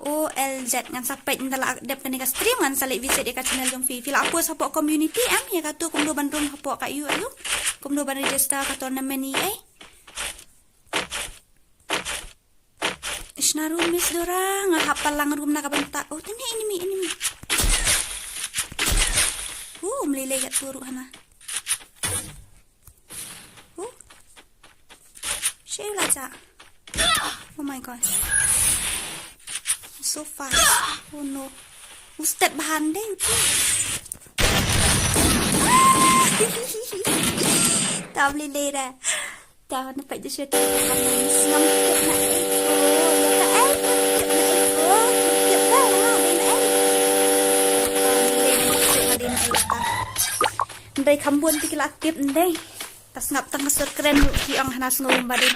O L Z ngan sa peit ynda la dep kane ka stream ngan sa leit visit ïa ka channel jong phi. Phi la post hapoh community em ïa katu kumno ban rung hapoh ka U U. Kumno ban register ka tournament i ei. Shna room Miss Dora, nga hap palang room na ka bynta. Oh, tene enemy, enemy. Oh, mlei lei kat turu hana. Oh. Shei la ja. Oh my god. So fast. Oh no. U step behind deh, u tu. Tam lei lei dah. Tahu nampak je syuting. Ngam tip nak ikut. Ya tak ai, tip nak ikut. Tip dah lah, dei nak ai. Tip nak dei nak ai. Ndai kham bun ti ki la tip ndai. Pas ngap tang sur kren ruh ki ong hana sngew ba dei.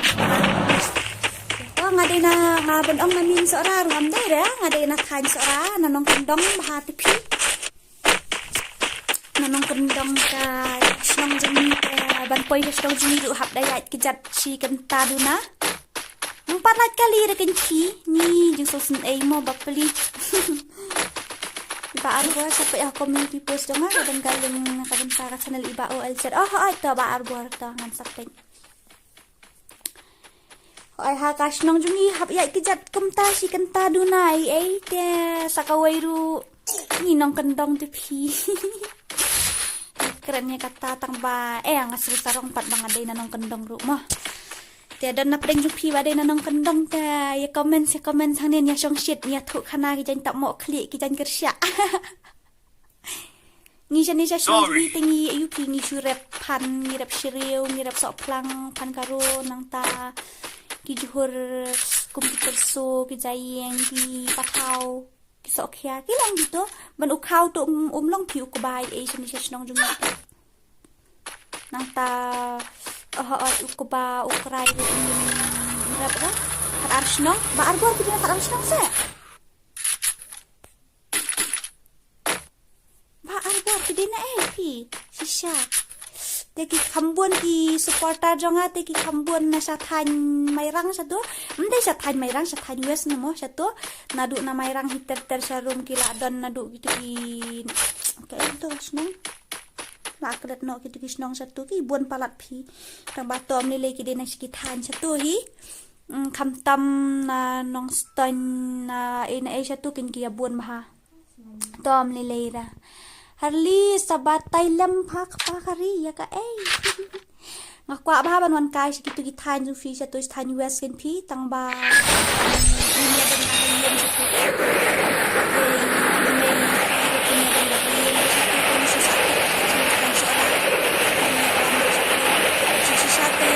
Oh, nga dei na, nga bun ong na min Sohra ruh ngam dei re, nga dei na thaiñ Sohra, na nongkyndong bha te phi. Na nongkyndong ka shnong jong ngi te ban poi ka shnong jong ngi ruh hap da ïaid kjat shi kynta duna. Nang pat lait kali da kynti ni jingsngewsynei mo bapli. Bah Arbor sa peit ha community post jong nga ka don ka link na ka bynta ka channel i Bah O L Z. Oh, hooid to Bah Arbor to ngan sa peit. Hooid ha ka shnong jong ngi hap ïaid kjat kumta shi kynta duna ei ei te sa kawei ruh. Ngi nongkyndong te phi. Kren ïa kata tang ba eh nga shu sarong pat ba nga dei na nongkyndong ruh mo. Te don na pdeng jong phi ba dei na nongkyndong te ïa comment, ïa comment hangne, ïa shongshit, ïa thuh khana ki jaiñ tap mo khlieh ki jaiñ kyrshah. Ngi shane sha shnong jong ngi te ngi ïa u phi ngi shu rep phan, ngi rep shriew, ngi rep sohphlang, phan karo, nangta ki jhur kum ki kyrso, ki jaiñ, ki pathaw. Ki sohkhia ki long kito ban u khaw to um, um long phi u kba ei ei shane sha shnong jong ngi. Nangta oh, oh, u kba u krai ruh um rap ra. Khat ar shnong, Bah Arbor phi dei na khat ar shnong se. Bah Arbor phi dei na ei phi. Shisha. Te ki kham bun ki supporter jong nga te ki kham bun na sha thaiñ Mairang sha tu. Ym dei sha thaiñ Mairang, sha thaiñ West na mo sha tu. Naduh na Mairang hi ter ter sha rum ki la don naduh kito ki. Ka ei to shnong. La klet noh kito ki shnong sha tu ki bun palat phi. Tang ba to ym lei lei ki dei na sha ki thaiñ sha tu hi. Mm, khamtam na Nongstoiñ na ei na ei sha tu kin ki ïa bun bha. To ym lei lei ra. Harli sa batai lem pha kpa kari ïa ka ei. Nga kwah bha ban wan kai sha kitu ki thaiñ jong phi sha tu thaiñ West kin phi tang ba. Shisha te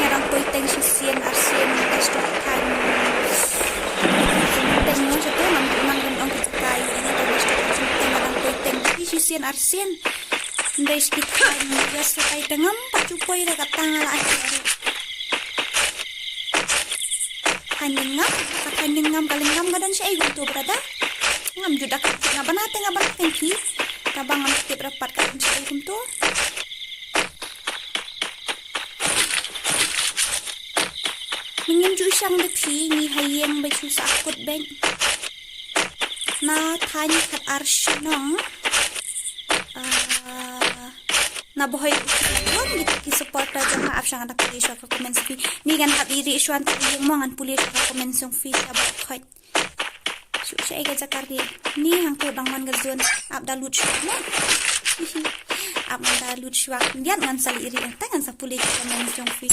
nga dang poi teng shisien arsien, nga dang sdang teng mo, sha to ngam dei, ngam dei ong ka jaka ïa nga, nga dang sdang teng, nga dang poi teng shisien arsien. Ndei skit teng, ïa sa kai teng ngam pat ju poi da ka tang la ai. Ka lyngngam, ka lyngngam, ka lyngngam ka don shaei kumto brother. Ngam ju da ka tip nga bana te nga bana teng ki. Kaba ngam tip ra pat ka don shaei kumto. Ngim ju shang da phi ngi ha ïing ba shu sah kut beit. Na thaiñ khat ar shnong. Ah, na bohoi wan kita ki supporter jong nga ap shang da pule shuwa ka comments phi. Ni ngan hap iri shuwa ta ïing mo ngan pule shuwa ka comments jong phi sha ba khot. Shu sha ega jakar di. Ni hangto dang man ka zone ap da lut shuwa mo. Ap ngan da lut shuwa. Biat ngan sa iri ta ngan sa pule ka comments jong phi.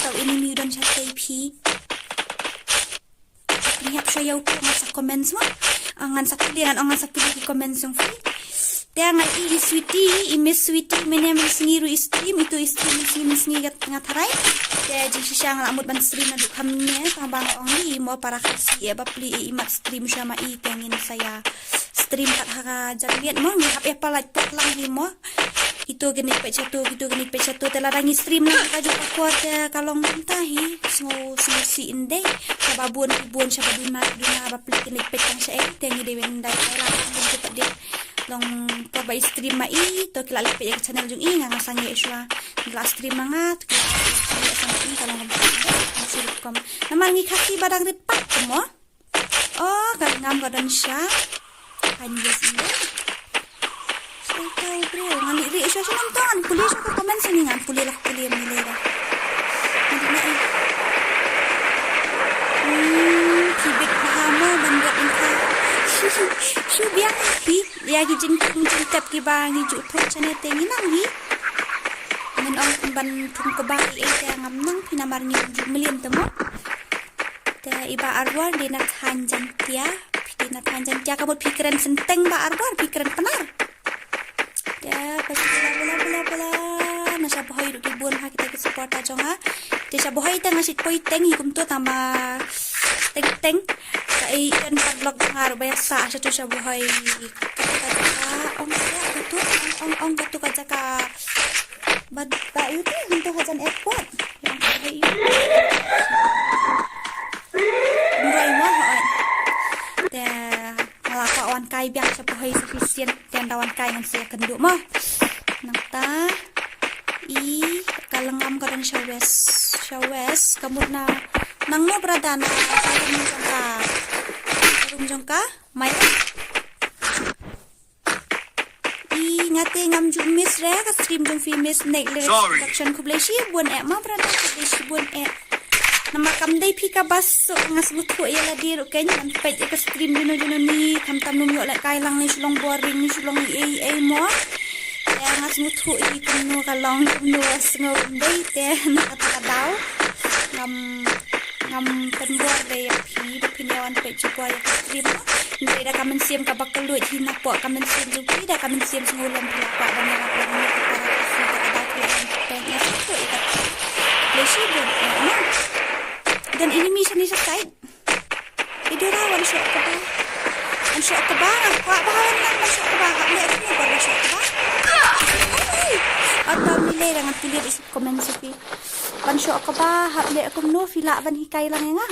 Tau ini mi don sha tei phi. Ïap sha ïa u ko ngan sa comment mo. Ah, ngan sa pule, ngan ong ngan sa pule ki comment jong phi. Te nga i, i Sweety, i Miss Sweety, mynne mynsngi ruh i stream, ito i stream mynsngi mynsngi kat nga tharai. Te jingshisha nga la mut ban stream naduh kham ne, tang ba nga ong i mo para Khasi e bapli i mat stream sha ma i te ngin sa ïa stream kat ha ka janmiet mo, ngi hap ïa pynlait pynlang hi mo. Ito kine peit sha to, ito kine peit sha to, te lada ngi stream lang ka juh ka por te ka long kumta hi. Sngew, sngew sih ndei. Shaba bun, bun, shaba duna, duna, bapli kine peit tang sha ei, te ngi dei wen dai kai lang bun ki pat dei. Long por ba i stream ma i, to ki la leit peit ïa ka channel jong i, nga nga sangeh shuwa. Ngi la stream ma nga, to ki la stream ïa ka channel jong i, ka long kumta. Ngi shu rukom. Namar ngi Khasi ba dang rit pat mo. Oh, ka ngam ka don sha. Kan yes ni. Sai tau bro, ngan ri ri sha sha nonton. Pule sha ka comment sini ngan pule lah pule mile dah. Ngan ri ri. Hmm, kibit pahamo ban buat engka. Shu biang hi. Ïa ki jingthung jingtep kiba ngi ju thung chane te ngi nang hi. Ngan ong ban thung kaba ei te ngam nang phi namar ngi ju mlien te mo. Te i Bah Arwar dei na Thain Jaintia, phi dei na Thain Jaintia, ka mut phi kren Synteng Bah Arwar, phi kren Pnar. Te bula bula bula bula, na sha Bhoi ruh ki bun ha kita ki supporter jong nga. Te sha Bhoi te nga shait poi teng hi kumto tang ba teng teng. Ka i kan padlock jong nga ruh ba ïa sah sha tu sha Bhoi. Katu ka jaka ong katu ong ong ong katu ka jaka. Bad ba ïa tu kumto ha jan airport. Nroi mo hoi. Te nga la kwah wan kai biang sha Bhoi sufficient. Te ynda wan kai ngan sa ïakynduh mo. Nangta i ka lyngngam ka don sha west, sha west ka mut na nangno brother na ka room jong ka, room jong ka mai. I nga te ngam ju miss re ka stream jong phi Miss Nick Lyrics Production, khublei shibun eh ma brother, khublei shibun eh. Namar kam dei phi kaba suk, nga sngewthuh ïa lade ruh kein ban peit ïa ka stream juno juno ni, khamtam nym ïoh lehkai lang, ne shu long boring, ne shu long ei ei mo. Te nga sngewthuh ïa kumno ka long, kumno sngew dei te na kata ka daw. Ngam ngam pynbor dei ïa phi ba phin ïa wan peit shuwa ïa ka stream mo. Dei da ka mynsiem kaba kylluid hi napoh ka mynsiem jong phi, da ka mynsiem sngewlem phi la kwah ban ïarap lang ïa ka para ka si, da ka daw phi la wan peit, nga sngewthuh ïa ka. Khublei shibun eh ma. Don enemy shane sha side. I Dora wan shoh kaba. Wan shoh kaba, nga kwah ba wan nang wan shoh kaba, hap leh kumno ba wan shoh kaba. Ai! Ata mile da ngan pule ïa ka comment sha phi. Wan shoh kaba, hap leh kumno phi lah ban hikai lang ïa nga.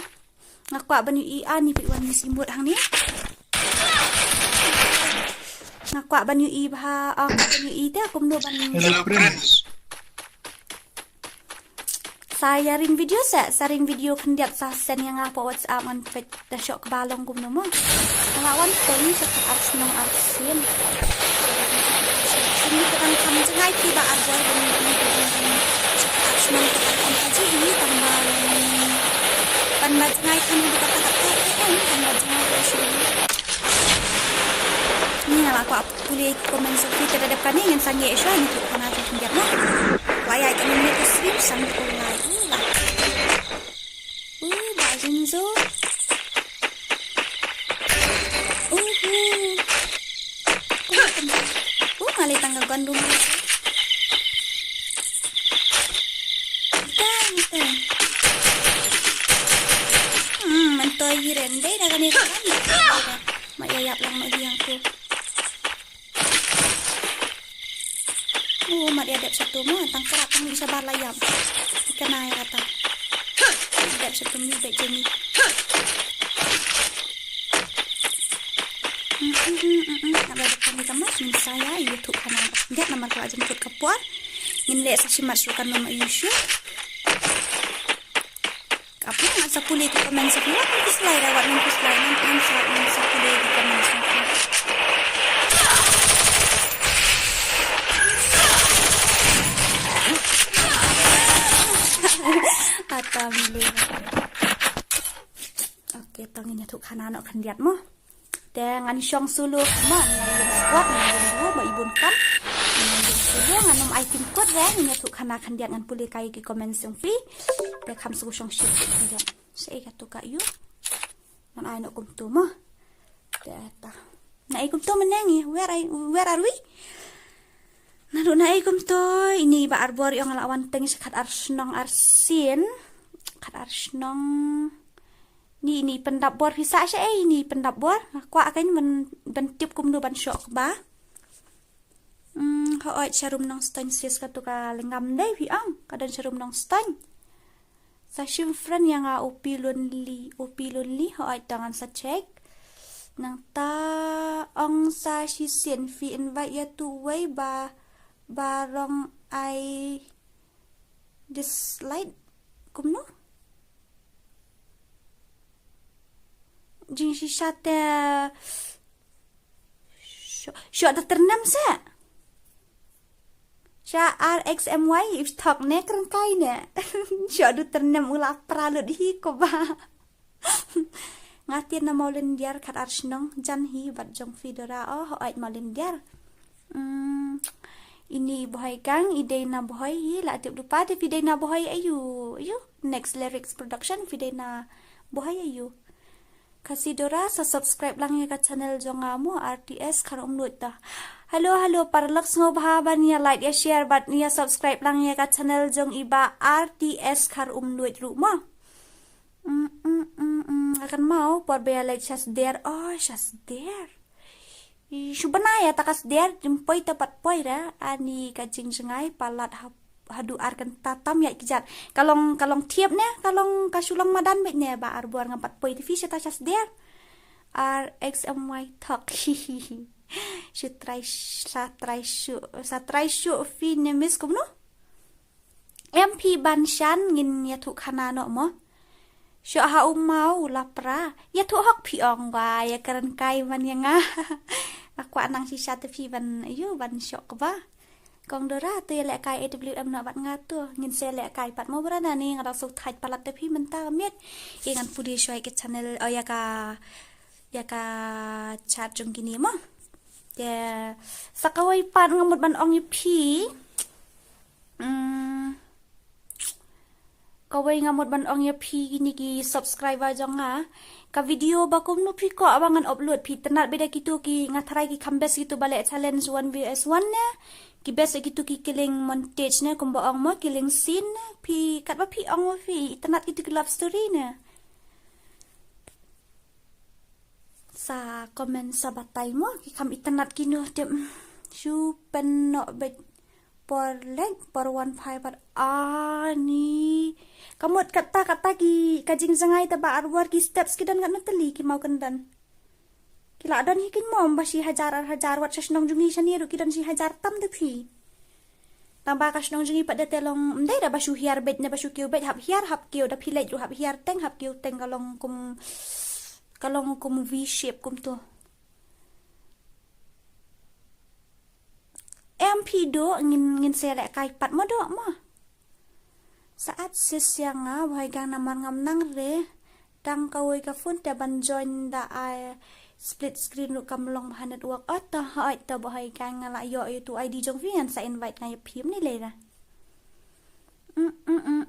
Nga kwah ban ïohi ani phi wan miss emote hangne. Nga kwah ban ïohi bha, ah, kwah ban ïohi te kumno ban. Hello, friends. Sa ïa ring video sa, sa ring video khyndiat sa send ïa nga hapoh WhatsApp ngan peit da shoh kaba long kumno mo. Nga la wan peit sa ka ar shnong ar sien. Sini ka dang kham jngai ki ba ar bor ban sa ka ar shnong ka dang kham ka ji ini tang ba ban ba jngai kham ka ta ka ta eh eh tang ba jngai ka shnong. Ni nga la kwah pule comment sha phi te da dep kane ngan sangeh shuwa ni tu khana jong khyndiat mo. Wa ïa ka ni tu stream sang online. U la. U ba jin zo. Uhu. U nga le tang ka gon dum. Ita ita. Hmm, man to yiren dei da kane ka. Ma ïa ïap lang ma ïa tu. Oh, mat ïa dep satu mo, tang kra tang ni shabar la ïap. Ikan ai kata. Dep satu mi bek jeni. Nak balik kami kamar, min saya YouTube kanal. Dia nama kau aja mukut kapur. Ngin lek sa shimat sukan nama Yusuf. Apa ngan sa pule ki comment sa phi, wat nang physlai da, wat nang physlai, ngan, ngan sa, ngan sa pule ki comment sa phi. Ata mile. Okay, to ngin ïathuh khana noh khyndiat mo. Te ngan shong solo kumne, ngan ïeng squad, ngan ïeng duo, ba i bun kam. Ngan ïeng solo, ngan ym ai tim kut re, ngan ïathuh khana khyndiat, ngan pule kai ki comment jong phi. Te kham sngewshong shit khyndiat. Sa ei katu ka ïu. Ngan ai noh kumtu mo. Te ta. Na ai kumtu mynne ngi. Where are, where are we? Naduh na ai kumtu, ini ba arbor ïong la wan teng sha khat ar shnong ar sien. Khat ar shnong. Ni, ini pyndap bor phi sa sha ei, ini pyndap bor. Kwah kan ban, ban tip kumno ban shoh kba. Hmm, hooid sharum Nongstoiñ sis katu ka lengam dei phi ong. Ka don sharum Nongstoiñ. Sa shim friend ïa nga u Pi Lonely, u Pi Lonely, hooid, to ngan sa check. Nangta ong sa shisien phi invite ïa tu wei ba, ba rong ai dislike. Kumno? Jingshisha te shoh, shoh da tyrnem se. Sha R X M Y, thok ne kren kai ne. Shoh da tyrnem u la pra lut hi ko ba. Nga tied na Mawlyndiar khat ar shnong, jan hi bad jong phi Dora, oh, hooid Mawlyndiar. Hmm, ini Bhoi Kang, i dei na Bhoi hi, la tip dupa te phi dei na Bhoi aiu, aiu. Next Lyrics Production, phi dei na Bhoi aiu. Khasi Dora, sa subscribe lang ïa ka channel jong nga mo, R T S Khar Umluid ta. Hello, hello, paralok sngewbha ban ïa like, ïa share, bad ïa subscribe lang ïa ka channel jong i Bah R T S Khar Umluid ruh mo. Mm, mm, mm, mm. Akan mau, por ba ïa leit sha sder. Oh, sha sder. I, shu bnai ïa ta ka sder, jingpoi ta pat poi ra, ani ka jingjngai, palat ha, haduh ar kynta tam ïa ki jat. Ka long, ka long thiep ne, ka long ka shu long madan beit ne, ba arbor ngam pat poi te phi sha ta sha sder. R X M Y thok. Shu trai, sa trai shu, sa trai shu phi ne miss kumno? Em phi ban shan ngin ïathuh khana noh mo. Shoh ha u maw u la pra. Ïathuh hok phi ong ba ïa kren kai man ïa nga. Nga kwah nang shisha te phi ban, aiu, ban shoh kba. Kong Dora to ïa lehkai A W M noh bad nga to. Ngin sa lehkai pat mo brother, ni nga dang sngewthait palat te phi mynta miet. Ïa ngan pule shuwa ïa ka channel, oh, ïa ka, ïa ka chat jong kine mo. Te sa kawei pat nga mut ban ong ïa phi. Hmm. Kawei nga mut ban ong ïa phi kine ki subscriber jong nga. Ka video ba kumno phi kwah ba ngan upload, phi itynnad beit da kitu ki, nga tharai ki kham best kitu ba leh challenge one versus one ne. Ki best kitu ki killing montage ne, kumba ong mo, killing scene ne. Phi katba phi ong mo phi itynnad kitu ki love story ne. Sa comment sa batai mo, ki kham itynnad kino tip. Shu pynnoh beit por leit por wan phai pat ani. Ka mut kata kata ki ka jingjngai ta ba arbor ki steps ki don katno tylli ki maw kyndon. Ki la don hi kin mom ba shi hajar ar hajar, wat sha shnong jong ngi shane ruh ki don shi hajar tam te phi. Tang ba ka shnong jong ngi pat da te long, ym dei da ba shu hiar beit ne ba shu kiew beit, hap hiar hap kiew, da phi leit ruh hap hiar teng hap kiew teng, ka long kum, ka long kum V shape kumtu. Em phi doh, ngin, ngin sa lehkai pat mo doh mo. Sa add sis ïa nga, Bhoi Kang, namar ngam nang re. Tang kawei ka phone te ban join da ai split screen ruh kam long bha network. Oh to, hooid to Bhoi Kang, nga la ïoh ïa tu I D jong phi, ngan sa invite nga ïa phi mynne lei ra. Mm, mm,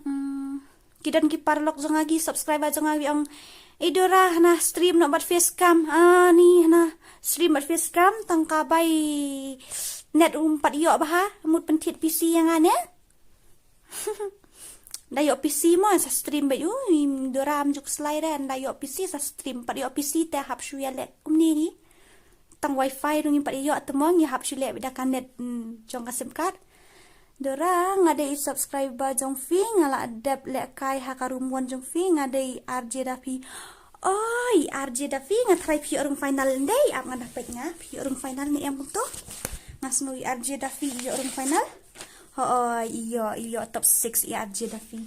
mm. Ki don ki paralok jong nga, ki subscriber jong nga ki ong, "Ei Dora, hana stream noh bad face cam." Ah, ni hana stream bad face cam, tang ka bai net um pat ïoh bha, mut pynthied P C ïa nga ne. Da ïoh P C mo sa stream beit, ui, Dora ym ju kslai re, da ïoh P C sa stream, pat ïoh P C te hap shu ïaleh kumne hi. Tang wifi ruh ngim pat ïoh te mo, ngi hap shu leh beit da ka net, mm, jong ka sim card. Dora, nga dei i subscriber jong phi, nga la dep lehkai ha ka room one jong phi, nga dei R J da phi. Oi, R J da phi, nga tharai phi ïoh rung final ndei, ap nga da peit nga, phi ïoh rung final ne em kumto. Nga sngew i R J da phi ïoh rung final. Hooid, ïoh, ïoh top six i R J da phi.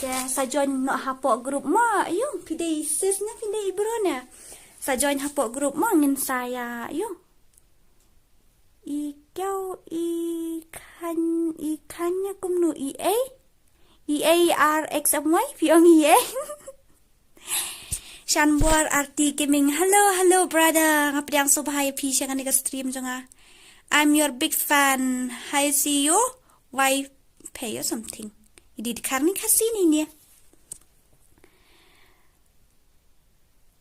Te sa join noh hapoh group mo, ïoh, phi dei sis ne, phi dei bro ne. Sa join hapoh group mo, ngin sa ïa, ïoh. I kau, i khan, i khan ïa kumno, i ei? I ei R X M Y, phi ong i ei? Shanbor R T Gaming. Hello, hello, brother. Nga pdiang sngewbha ïa phi sha kane ka stream jong nga. I'm your big fan. Hi, see you. Why pay or something? Idi dkhar ni Khasi ni ne.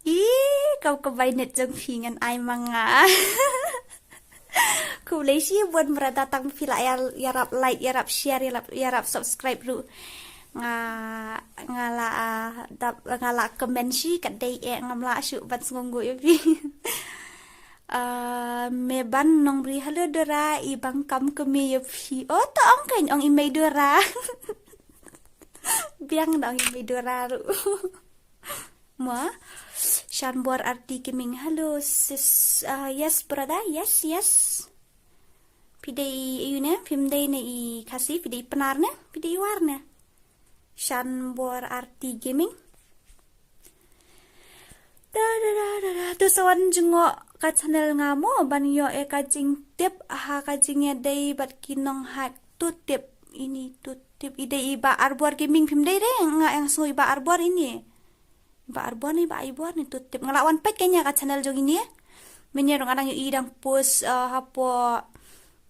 I, kau ka bainet jong phi ngan ai ma nga. Khublei shibun brother, tang phi la ïa, ïarap like, ïarap share, ïarap, ïarap subscribe ruh. Nga, nga la, ah, dap, nga la comment shi kat dei eh, ngam lah shuh ban sngewnguh ïa phi. Ah, me ban nongbri, hello Dora, i bang kam kmie ïa phi. Oh, to ong kein, ong i mei Dora. Biang da ong i mei Dora ruh. Mo, Shanbor Arti Gaming. Hello sis. Ah, yes brother, yes, yes. Phi dei i ayu ne? Phim dei ne i Khasi? Phi dei i Pnar ne? Phi dei i War ne? Shanbor Arti Gaming. Da, da, da, da, da. To sa wan jngoh ka channel nga mo ban ïoh ïa ka jingtip ha ka jingïadei bad ki nonghak. To tip ini, to tip i dei i Bah Arbor Gaming, phim dei re? Nga ïa sngew i Bah Arbor ini. Bah Arbor ne, Bah Ibor ne, to tip. Nga lah wan peit kein ïa ka channel jong ini. Mynne ruh nga dang ïohi i dang post, eh, hapoh,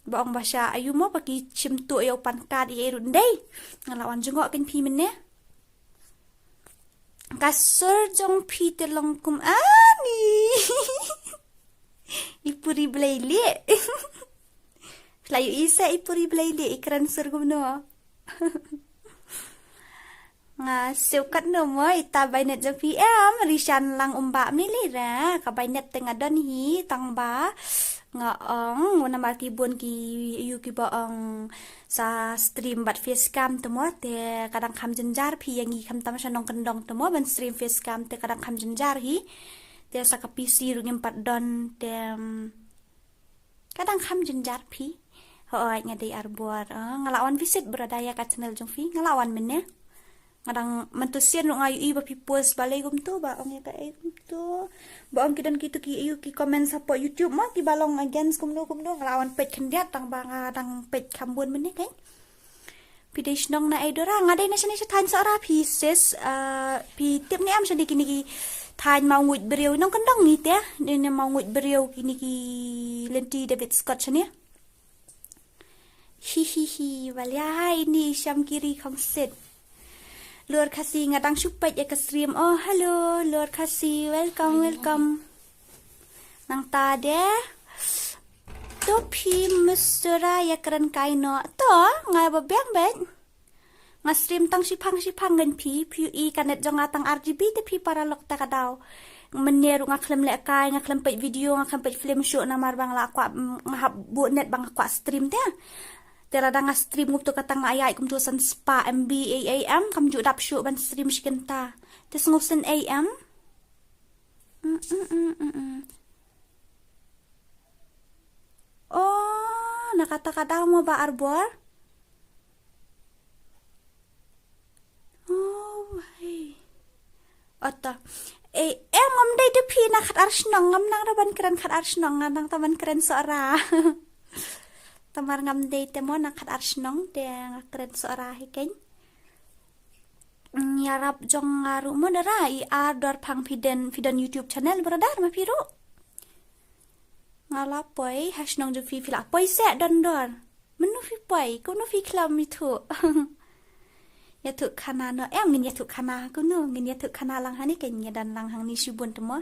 ba ong ba sha ayu mo ba ki shim tuh ïa u pan card ïa i ruh ndei. Nga lah wan jngoh kein phi mynne. Ka sur jong phi te long kum ani. I puri Blei lieh. Phi la ïohi sa i puri Blei lieh, i kren sur kumno. Nga siew katno mo, ita bainet jong phi em, Rishan Lang Umbah, mne lei ra, ka bainet te nga don hi, tang ba nga ong, namar ki bun ki ayu kiba ong sa stream bad facecam te mo, te ka dang kham jynjar phi, ïa ngi khamtam sha nongkyndong te mo ban stream facecam, te ka dang kham jynjar hi. Te sa ka P C ruh ngim pat don, te, em, ka dang kham jynjar phi. Hooid, nga dei Arbor. Ah, nga lah wan visit brother ïa ka channel jong phi. Nga lah wan mynne. Nga dang, mynta sien ruh nga ïohi ba phi post balei kumto, ba ong ïa kaei kumto. Ba ong ki don kito ki ayu ki comment hapoh YouTube mo, kiba long against kumno kumno. Nga lah wan peit khyndiat, tang ba nga dang peit kham bun mynne kein. Phi dei shnong na ei Dora? Nga dei na shane sha thaiñ Sohra phi sis, ah, phi tip ne em shane kine ki thaiñ Mawngwit Briew, nongkyndong ngi te, ne, ne Mawngwit Briew kine ki lynti David Scott shane. Hi hi hi, ba lia hai ni sham kiri khongsit. Lur Khasi, nga dang shu peit ïa ka stream. Oh, hello, Lur Khasi, welcome, welcome. Nangta de. To phi Mister Ra ïa kren kai noh. To, nga ba biang beit. Nga stream tang shiphang shiphang ngan phi, phi ïohi ka net jong nga tang R G B te phi paralok ta ka daw. Mynne ruh nga khlem lehkai, nga khlem peit video, nga khlem peit film shuh namar ba nga la kwah, mm, nga hap buh net ba nga kwah stream te. Te lada nga stream kumto kata nga ïaid kumto san spah M B A A M, kam ju dap shuh ban stream shi kynta. Te sngew san A M. Mm, mm, mm, mm, mm. Oh, na kata ka daw mo Bah Arbor? Oh, hai. Oto. Eh, em ngam dei da phi na khat ar shnong, ngam nang da ban kren khat ar shnong, nga nang da ban kren Sohra. Tamar ngam dei te mo na khat ar shnong, te nga kren Sohra hi kein. Mm, ïarap jong nga ruh mo Dora, i ar dor phang phi don, phi don YouTube channel brother ma phi ruh. Nga la poi ha shnong jong phi, phi la poi se don dor. Mynno phi poi, kumno phi khlem ïathuh. Ïathuh khana noh em, ngin ïathuh khana kumno, ngin ïathuh khana lang hangne, kein ngi don lang hangne shibun te mo.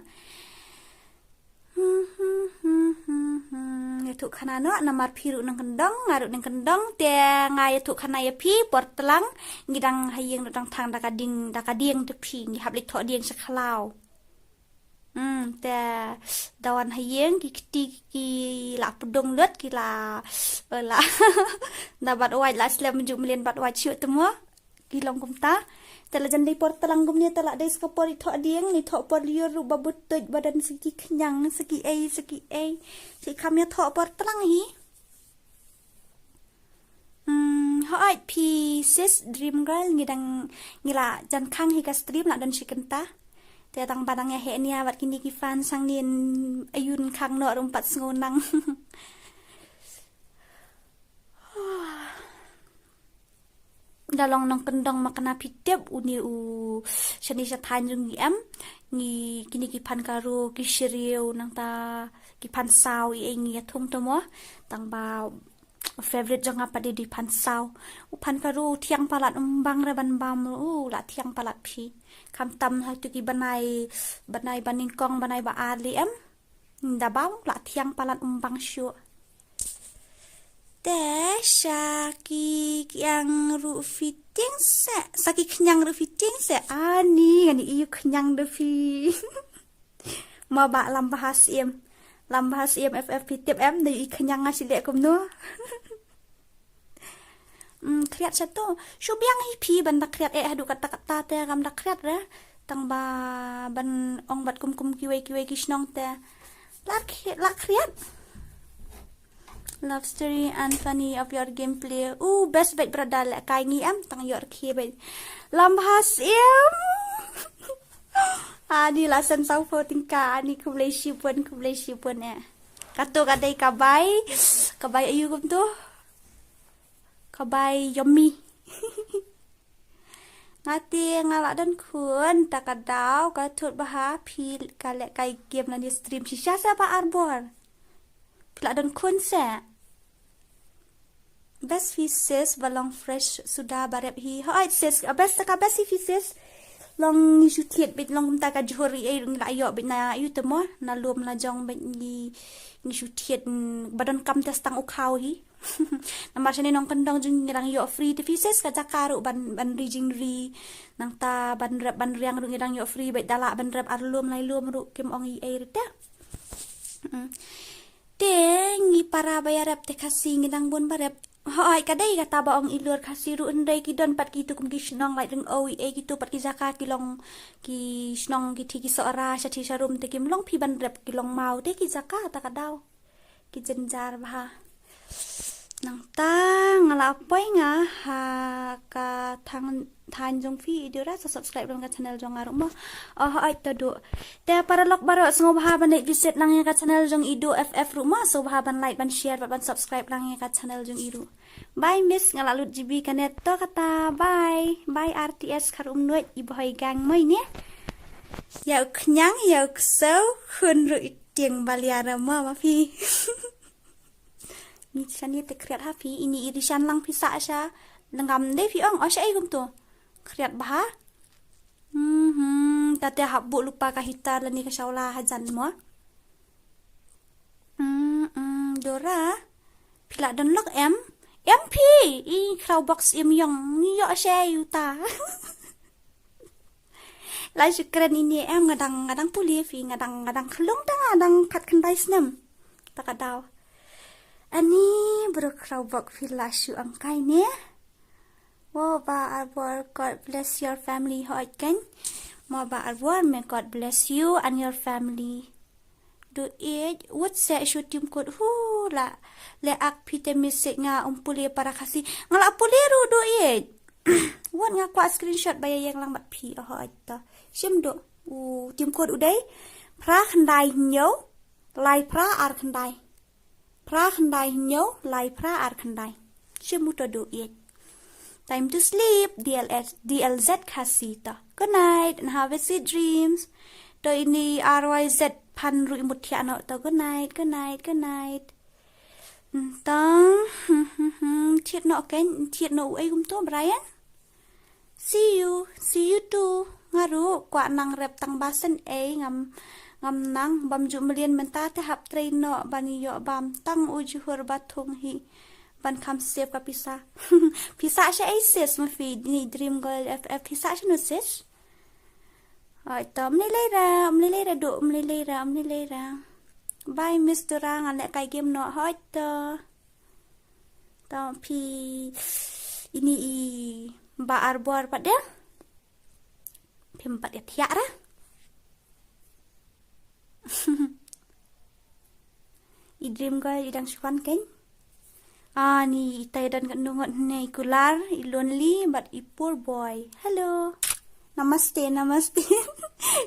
Hmm, hmm, hmm, hmm, hmm. Ïathuh khana noh, namar phi ruh nongkyndong, nga ruh nongkyndong, te nga ïathuh khana ïa phi, por tlang, ngi dang ha ïing ruh dang thang da ka dieng, da ka dieng te phi, ngi hap leit thoh dieng sha khlaw. Hmm, te da wan ha ïing, ki kti ki la pdung lut, ki la, eh, la. Da bat wait la slem ju mlien bat wait shuh te mo. Ki long kumta. Te la jan dei por tlang kumne te la dei sa ka por i thoh dieng, i thoh por lyiur ruh ba butut ba don sa ki khñiang, sa ki ei, sa ki ei. Te kham ïa thoh por tlang hi. Hmm, hooid phi sis Dream Girl, ngi dang, ngi la jan khang hi ka stream la don shi kynta. Te tang ba dang ïa heh nia bad kine ki fan sangnin, ayu khang noh ruh ym pat sngew nang. Da long nongkyndong ma kane phi tip une u shane sha thaiñ jong ngi em. Ngi kine ki phan Garo, ki Shriew, nangta ki phan Saw, i ei ngi ïathung te mo. Tang ba Favorite jong nga pat dei dei phan saw. U phan ka ruh thiang palat, um bang re ban bam, u la thiang palat phi. Kham tam ha tu ki bnai, bnai ba nyngkong, bnai ba ar lei em. Da bam la thiang palat, um bang shuh. Te sa ki khñiang ruh fitting se, sa ki khñiang ruh fitting se. Ani, ani i khñiang da phi. Ma ba lam bha siem. Lam bha siem F F phi tip em, da i khñiang nga sile kumno. Hmm, khriat sa to. Shu biang hi phi ban da khriat eh haduh katta katta te kam da khriat re. Tang ba ban ong bad kum kum kiwei kiwei ki shnong te. La khriat, la khriat. Love story and funny of your gameplay. U best bad brother le kai ngi em tang yor khi bad. Lam bha siem. Ani la san saw pho tingka ani khublei shibun, khublei shibun eh. Kato ka dei ka bai, ka bai ayu kumto. Ka bai yummy. Nga te nga la don khun ta ka daw ka thut bha phi ka le kai game na ni stream shisha sa ba arbor. Phi la don khun se. Best phi sis ba long fresh suda ba rep hi. Hoi sis, best ka best hi phi sis. Long ngi shu thied bit long kumta ka jhur i ei ngi la ïoh bit na yu te mo na lum la jong bit ngi ngi shu thied, mm, ba don kam te stang u khaw hi. Namar shane nongkyndong jong ngi dang ïoh free te phi sis ka jaka ruh ban ban ri jingri. Nangta ban rep ban riang ruh ngi dang ïoh free bad da lah ban rep ar lum lai lum ruh kim ong i ei rta. Mm. Te ngi para ba ïa rep te Khasi ngi dang bun ba rep. Hoi ka dei kata ba ong i lur Khasi ruh hynrei ki don pat kitu kum ki shnong lai ring o i ei kitu pat ki jaka ki long ki shnong ki thi ki sohra sha thi sha rum te kim long phi ban rep ki long mau te ki jaka ta ka daw. Ki jynjar bha. Nangta nga la poi nga ha ka thang thaiñ jong phi i dura sa subscribe ruh ka channel jong nga ruh mo. Oh hoi to du. Te para lok baroh sngewbha ban like visit lang ïa ka channel jong i du F F ruh mo sngewbha ban like ban share bad ban subscribe lang ïa ka channel jong i ruh. Bye miss nga la lut G B ka net to kata bye bye R T S kharum nuit i bhoi gang moi ne. Ïa u khñiang ïa u ksew khun ruh i tieng balia ra mo ma phi. Ni shane te khriat ha phi ini iri shan lang phi sa sha. Lengam de phi ong o sha ei kumto. Khriat bha. Mhm, ta te hap bu lupa ka hitar lani ka shawla hajan mo. Mm, mm, Dora. Phi la don lok em? Em phi. I khraw box im yong. Ni yo sha yuta. Lai shu kren ini em ngadang ngadang puli phi ngadang ngadang khlung ta ngadang khat khyndai snem. Ta ka daw. Ani bro khraw bok phi la shu angkai ne. Wo ba arbor God bless your family hoi ken. Mo ba arbor may God bless you and your family. Do it. What se shu tim kot hu la. Le ak phi te message nga um puli para Khasi. Nga la puli ru do it. Wat nga kwah screenshot ba ïa ïeng lang bad phi oh oi to. Shim do. U tim kot u dei. Phra khyndai hynñiew. Lai phra ar khyndai. Phra khyndai hynñiew. Lai phra ar khyndai. Shim u to do it. Time to sleep. D L S, D L Z Khasi to. Good night and have a sweet dreams. To ini R Y Z phan ru imut thiah no to. Good night, good night, good night. Tang, thied noh ken, thied noh u ei kumto Brian. See you, see you too. Nga ruh kwah nang rep tang ba shen ei ngam ngam nang bam ju mlien mynta te hap trei noh ban ïoh bam tang u jhur ba thung hi ban kham save ka pisa. Pisa sha ei sis ma phi ni dream girl F F pisa sha no sis. Hoi to mlei lei ra, mlei lei ra du, mlei lei ra, mlei lei ra. Bye Miss Dora nga leh kai game noh hoi to. To phi ini i ba arbor pat de. Phim pat ïa thiah ra. I dream girl i dang shuan ken. Ani i tai dan ka nungot ne i kular i lonely but i poor boy. Hello. Namaste, namaste.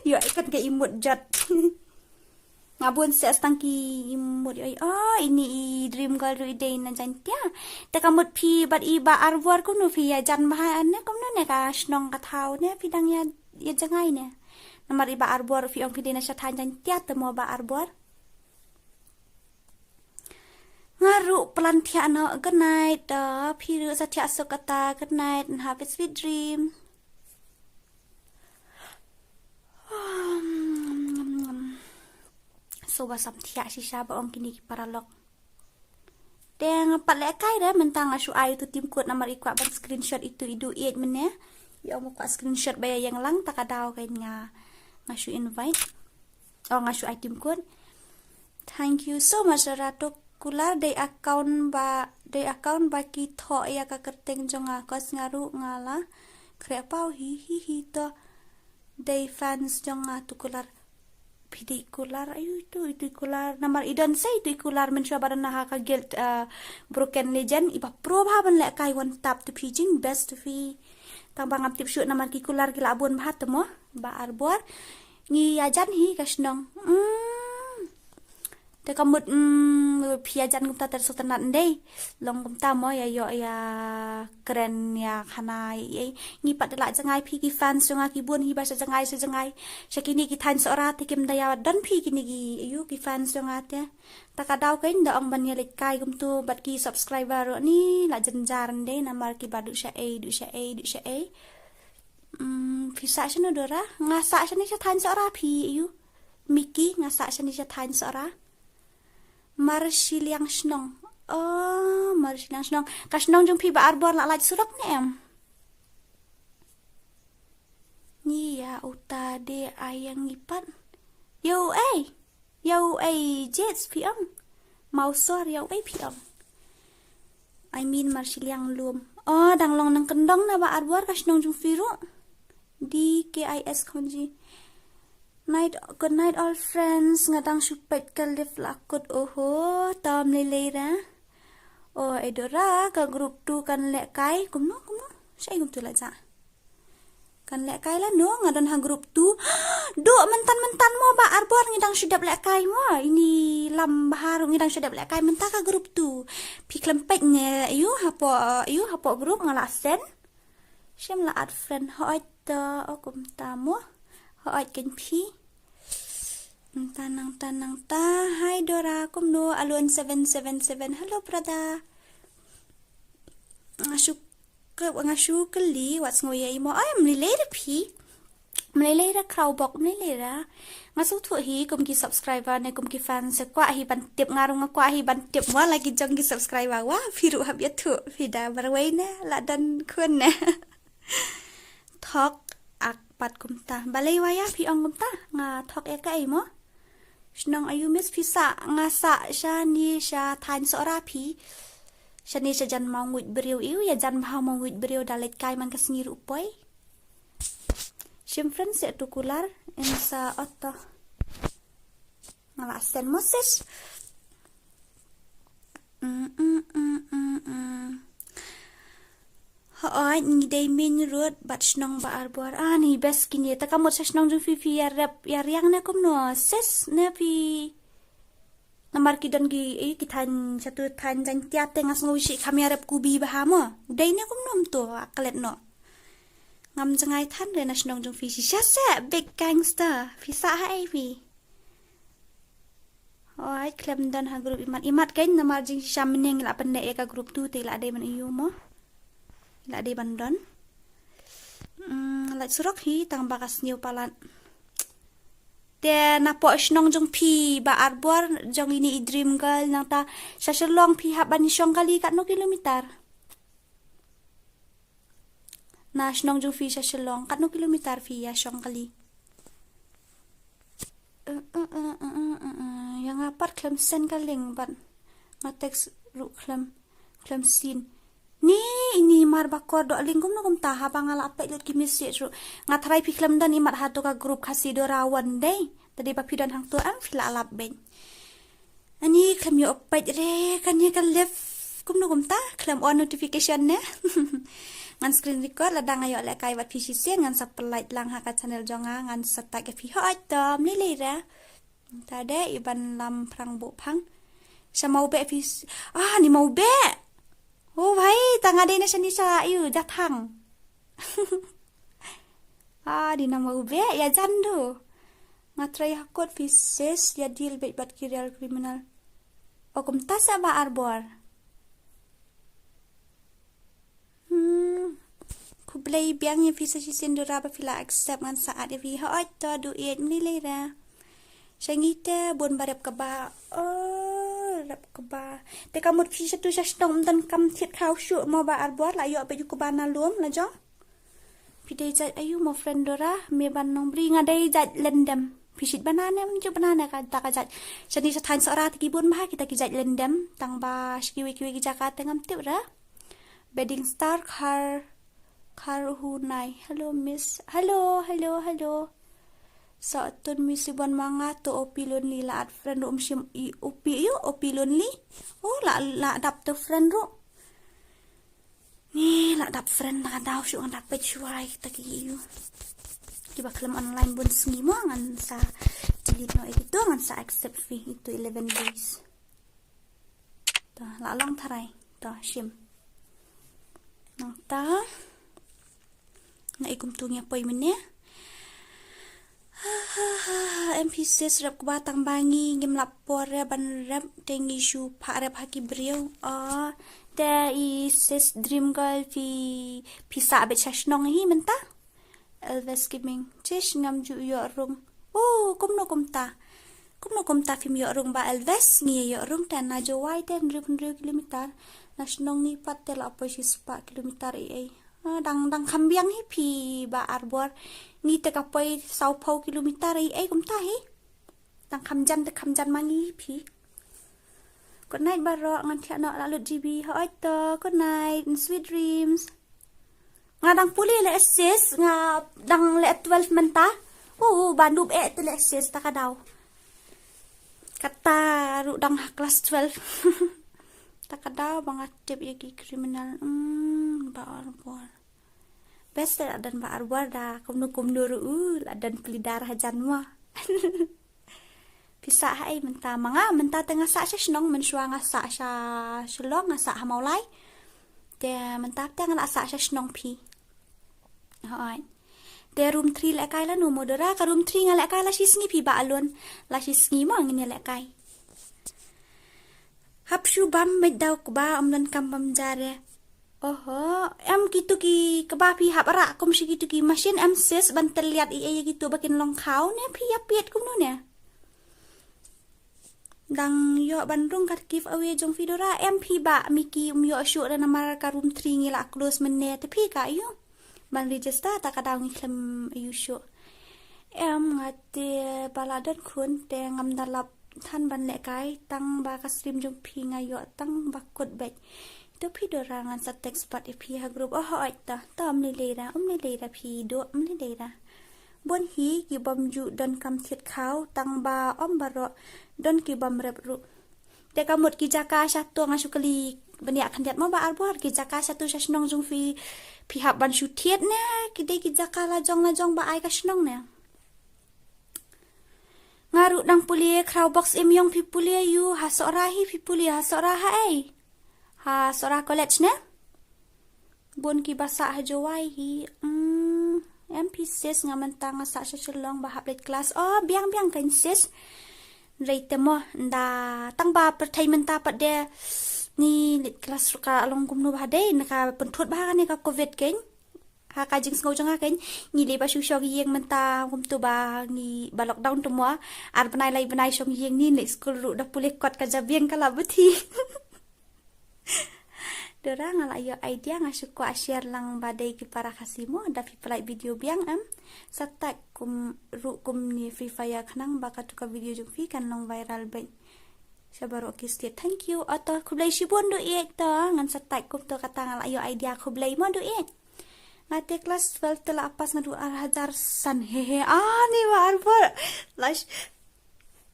Yo ikat ka imut jot. Nga bun se stang ki imut oi oh ini i dream girl ru i dei na Jaintia. Te ka mut phi bad i ba arbor kumno phi ïa jan bha ne kumno ne ka shnong ka thaw ne phi dang ïa ïa jangai ne. Namar i ba arbor phi ong phi dei na sha thaiñ Jaintia te mo ba arbor. Nga ru Plan thiah noh, good night. Phi ruh sa thiah suk kata, good night and have a sweet dream. So ba sam thiah shisha ba ong kine ki paralok. Te nga pat lehkai re mynta nga shu ai tu tim code namar i kwah ban screenshot itu i du eight mynne. I ong ba kwah screenshot ba ïa ïeng lang ta ka daw kein nga nga shu invite. Oh nga shu ai tim code. Thank you so much Ratu Kular, dei account ba dei account ba ki thoh ïa ka kyrteng jong nga, cause nga ruh nga la khreh paw hi hi hi to. Dei fans jong nga tu Kular. Phi dei Kular ayu tu itu Kular namar i don sei tu Kular mynshuwa ba don ha ka guild Broken Legend i ba pro ba ban lehkai one tap tu phi jing best tu phi. Tang ba ngam tip shuh namar ki Kular ki la bun ba ha te mo ba Arbor. Ngi ïa jan hi ka shnong. Te ka mut phi ïa jan kumta ter sotanat ndei. Long kumta mo ïa ïoh ïa kren ïa khana ïa ngi pat la jngai phi ki fans jong nga ki bun hi ba sha jngai sha jngai. Sha kini ki thaiñ Sohra te kim da ïa don phi kini ki ïu ki fans jong nga te. Ta ka daw kein da ong ban ïa leit kai kumtu bad ki subscriber ruh ni la jynjar ndei namar ki ba du sha ei du sha ei du sha ei. Phi sah shano Dora? Nga sah shane sha thaiñ Sohra phi ïu. Miki nga sah shane sha thaiñ Sohra. Marshiliang shnong. Oh, Marshiliang shnong. Ka shnong jong phi ba Arbor la lait surok ne em? Ni ya uta de ayang ipat. Yo ei. Yo ei jets phi ong. Mau sor yo ei phi ong. I mean Marshiliang lum. Oh, dang long nang kendong na ba Arbor ka shnong jong phi ruh. D K I S khonji. Night, good night all friends. Nga dang shu peit ka live la kut oho. Tom lei lei ra. Oh, Edora ka group two kan leh kai. Kumno kumno. Shai kumtu la ja. Kan leh kai la no nga don ha group two. Duk mentan mentan mo ba Arbor ngi dang shu dep leh kai mo. Ini lam bahar ngi dang shu dep leh kai mynta ka group two. Phi khlem peit ne ïu hapoh ïu hapoh group nga la send. Shem la add friend hooid ta o kumta mo. Hooid kein phi. Nta nang ta nang ta. Hi Dora kumno Alun seven seven seven. Hello brother. Nga shu nga shu kylli wat sngew ïa i mo. Ai mlei lei ra phi. Mlei lei ra crowbok mlei lei ra. Nga sngewthuh hi kum ki subscriber ne kum ki fans se kwah hi ban tip nga ruh nga kwah hi ban tip mo la ki jong ki subscriber wa phi ruh hap ïathuh phi da marwei ne la don khun ne. Thok ak pat kumta. Balei wa ïa phi ong kumta nga thok ïa kaei mo. Shnong ayu miss phi sah nga sah shani sha thaiñ Sohra phi. Shani sha jan maw nguid briew ïu ïa jan bha maw nguid briew da leit kai man ka sngi ruh poi. Shim friend se tu Kular in sa oto. Nga la send message. Mm, mm, mm, mm, mm. Hooid ngi dei min rut bad shnong ba Arbor. Ah ni best kine ta ka mut sa shnong jong phi phi ïa rep ïa riang ne kumno ses ne phi. Namar ki don ki eh ki thaiñ satu thaiñ jaiñtia te nga sngew shi kham ïa rep kubi bha mo. Dei ne kumno mto a klet no. Ngam jngai than re na shnong jong phi shisha se big gangster phi sa ha ei phi. Oi khlem don ha group imat imat kein namar jingshisha mynne ngi la pynleh ïa ka group tu te la dei ban ïu mo. La dei ban don. Mm, la surok hi tang ba ka sniew palat. Te na poh shnong jong phi ba Arbor jong ini i dream girl nangta sha Shillong phi hap ban shong kali katno kilometer. Na shnong jong phi sha Shillong katno kilometer phi ïa shong kali. Ïa nga pat khlem send ka link bad nga text ruh khlem khlem seen. Ni ini mar ba kor doh link kumno kumta haba nga la peit lut ki message ruh. Nga tharai phi khlem don imat ha to ka group Khasi Dora one day. Tadi ba phi don hangto am phi la lap beit. Ani khlem ïoh peit re kan ïa ka live kumno kumta khlem on notification ne. Ngan screen record lada nga ïoh lehkai bad phi shisien ngan sa pynlait lang ha ka channel jong nga ngan sa tag ïa phi hooid tom lei lei ra. Ta de i ban lam phrang buh phang. Sha Mawbeh phi ah ni Mawbeh. Oh bhai ta nga dei na shani sha ïu Jathang. Ah di na Mawbeh ïa jan du. Nga try ha kot phi ses ïa deal beit bad ki real criminal. O kumta sa ba Arbor. Khublei biang ïa phi sa shisien Dora ba phi la accept ngan sa add ïa phi. Hooid to, duh ïeit, mlei lei ra. Sha ngi te bun ba rep kaba. Oh, rep kaba. Te ka mut phi shatu sha shnong ym don kam thied khaw shuh mo Bah Arbor, la ïoh beit u kaba na lum la jong. Phi dei jait aiu mo friend Dora, me ban Nongbri? Nga dei jait Lyndem. Phi shit bana ne, ym ju bana ne kata ka jait. Shane sha thaiñ Sohra te ki bun bha kita ki jait Lyndem, tang ba sha kiwei kiwei ki jaka te ngam tip re. Bedding Star Khar, Khar Hunai. Hello miss. Hello, hello, hello. Sa tun miss Ibon ma nga to O P Lonely la add friend ruh ym shim i O P, aiu O P Lonely. Oh, la, la dap to friend ruh. Ni la dap friend, la ka daw shuh ngan dap peit shuwa ïa kita ki, aiu. Kiba khlem online bun sngi mo, ngan sa delete noh ïa kito, ngan sa accept phi ïa kito eleven days. To, la long tharai. To, shim. Nangta. Nga i kumtu ngi poi mynne. Em phi sis, rep kba tang ba ngi ngim lap por re ban rep, te ngi shu phah rep ha ki briew. Oh, te i sis Dream Girl, phi, phi sah beit sha shnong hi mynta? Elvis Gaming. Chish, ngam ju ïoh rung. Oh, kumno kumta? Kumno kumta phim ïoh rung Bah Elvis? Ngi ïoh rung te na Jowai te hynriew hynriew kilometer. Na shnong ngi pat te la poi shispah kilometer ei ei. Ah, dang, dang kham biang hi phi Bah Arbor. Ngi te ka poi sawphew kilometer ei ei kumta hi. Dang kham jan te kham jan ma ngi hi phi. Good night baroh, ngan thiah noh la lut G B. Hooid to, good night and sweet dreams. Nga dang pule leh sis, nga dang leh twelve mynta. Uh, uh, ban dup eh te leh sis, ta ka daw. Kata ruh dang ha class twelve. Ta ka daw ba nga tip ïa ki criminal. Hmm, Bah Arbor. Best te la don Bah Arbor da kumno kumno ruh, uh, la don pli dar hajan mo. Phi sah ha ei mynta? Ma nga mynta te nga sah sha shnong, mynshuwa nga sah sha Shillong, nga sah ha Mawlai. Te mynta te nga la sah sha shnong phi. Hooid. Te room three lehkai lano mo Dora? Ka room three nga lehkai la shi sngi phi Bah Alun. La shi sngi mo ngin ïa lehkai. Hap shu bam beit da u kba, ym don kam bam ja re. Oho, em kito ki kba phi hap rah kum shi kito ki machine em sis ban tylliat ei ei ïa kito ba kin long khaw ne, phi ïa piet kumno ne? Dang ïoh ban rung ka giveaway jong phi Dora? Em phi Bah Miki, ym ïoh shuh re namar ka room three ngi la close mynne, te phi ka aiu ban register, ta ka daw ngi khlem aiu shuh. Em nga te ba la don khun te ngam da lap than ban lehkai, tang ba ka stream jong phi nga ïoh tang ba kut beit. To phi Dora, ngan sa text pat ïa phi ha group. Oh, hooid to, to ym lei lei ra, ym lei lei ra phi Doh, ym lei lei ra. Bun hi ki bym ju don kam thied khaw, tang ba ym baroh, don ki bym rep ruh. Te ka mut ki jaka shato nga shu kylli bniah khyndiat mo Bah Arbor, ki jaka shato sha shnong jong phi, phi hap ban shu thied ne ki dei ki jaka la jong la jong ba ai ka shnong ne? Nga ruh dang pule Khraw Box Imïong, phi pule aiu? Ha Sohra hi phi pule, ha Sohra ha ei? Ha Sohra College ne? Bun kiba sah ha Jowai hi. Hmm, em phi sis, nga mynta nga sah sha Shillong ba hap leit class. Oh, biang biang kein sis. Hynrei te mo, nda tang ba pyrthei mynta pat de ngi leit class ruh ka long kumno ba dei, na ka pynthut ba ha kane ka covid kein. Ha ka jingsngew jong nga kein, ngi lei ba shu shong ïing mynta kumto ba ngi ba lockdown te mo. Ar bnai lai bnai shong ïing, ni leit skul ruh da pule kot ka jabieng ka la bthi. Dora, nga la ïoh idea, nga shu kwah share lang ba dei ki para Khasi mo, da phi pynlait video biang em. Sa tag kum ruh kumne Free Fire khnang ba katu ka video jong phi kan long viral beit sha baroh ki state. Thank you. Oto khublei shibun Doh ïeit to, ngan sa tag kumto kata, nga la ïoh idea, khublei mo Doh ïeit. Nga te class twelve te la pass nga du ar hajar san, he he. Ah, ni Bah Arbor. Lash.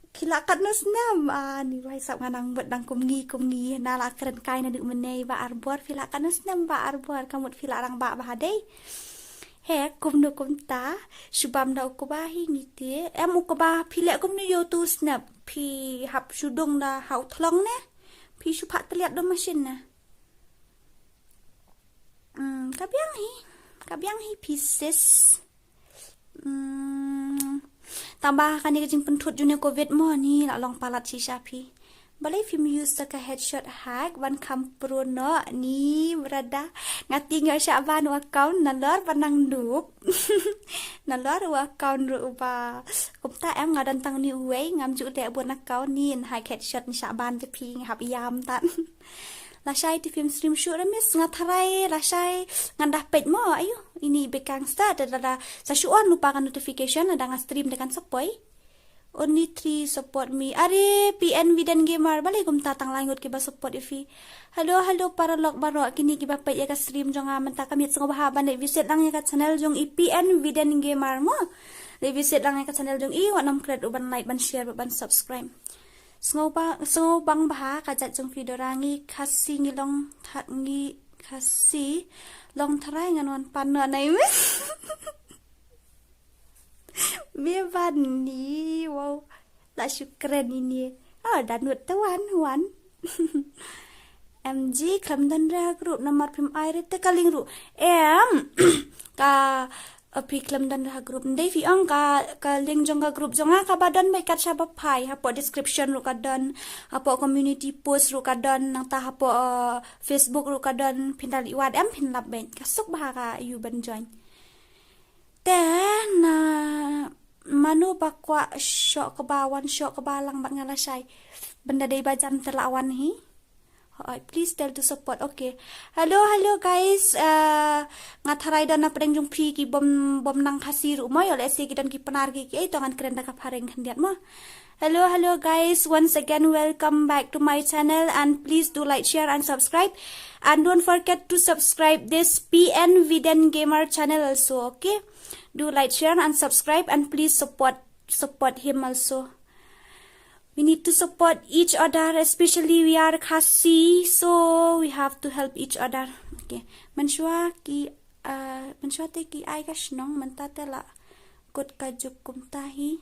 Phi la katno snem? Ah, ni Bah, sap nga nang mut dang kum ngi kum ngi. Na la kren kai naduh mynne Bah Arbor. Phi la katno snem Bah Arbor? Ka mut phi la rangbah ba dei. He, kumno kumta? Shu bam da u kba hi ngi te. Em u kba phi leh kumno ïa uto u snep? Phi hap shu dung da ha u thlong ne? Phi shu phah tylliat da u machine ne? Hmm, ka biang hi. Ka biang hi phi sis. Hmm. Tang ba kane ka jingpynthut jong ne covid mo, ni la long palat shisha phi. Balei phim use da ka headshot hack ban kham pro noh ni brother. Nga tieng ïoh shah ban u account nalor ba nang noob. Nalor u account ruh uba kumta em nga don tang ni uwei ngam ju leh bun account ni yn hack headshot ni shah ban te phi nga hap ïam tat. Lashai te phim stream shuh re miss nga tharai lashai ngan da peit mo ayu ini bekang sta da da da sa shu on lypa ka notification lada nga stream da kan sa poi. Only three support me. Are P N Viden Gamer balei kumta tang lai ngut kiba support ïa phi. Hello hello paralok baroh kine kiba peit ïa ka stream jong nga mynta ka miet sngewbha ban leit visit lang ïa ka channel jong i P N Viden Gamer mo. Leit visit lang ïa ka channel jong i wat nym klet ruh ban like ban share bad ban subscribe. Sngewbha sngewbang bha ka jait jong phi Dora ngi Khasi ngi long tha ngi Khasi long tharai ngan wan pan noh nai miss. Me ban ni wow la shukran ini. Oh danut te wan wan. M G khlem don re ha group namar phim ai re te ka link ruh. Em ka uh, phi khlem don re ha group ndei phi ong ka ka link jong ka group jong nga kaba don bad kat shaba phai hapoh description ruh ka don hapoh community post ruh ka don nangta hapoh uh, Facebook ruh ka don phin da leit wad em phin lap bad ka suk bha ka ïoh ban join. Te na mano ba kwah shoh kaba wan shoh kaba lang bad nga lashai. Bynda dei ba jan te la wan hi. Hoi, please tell to support. Okay. Hello, hello guys. Uh, nga tharai don na pdeng jong phi ki bom bom nang Khasi ruh mo ïoh lehse ki don ki Pnar ki ki ei to ngan kren da ka phareng khyndiat mo. Hello, hello guys. Once again, welcome back to my channel and please do like, share and subscribe. And don't forget to subscribe this P N Viden Gamer channel also, okay? Do like, share and subscribe and please support support him also. We need to support each other, especially we are Khasi, so we have to help each other. Okay. Mynshwa ki uh, mynshwa te ki ai ka shnong mynta te la kut ka juk kumta hi.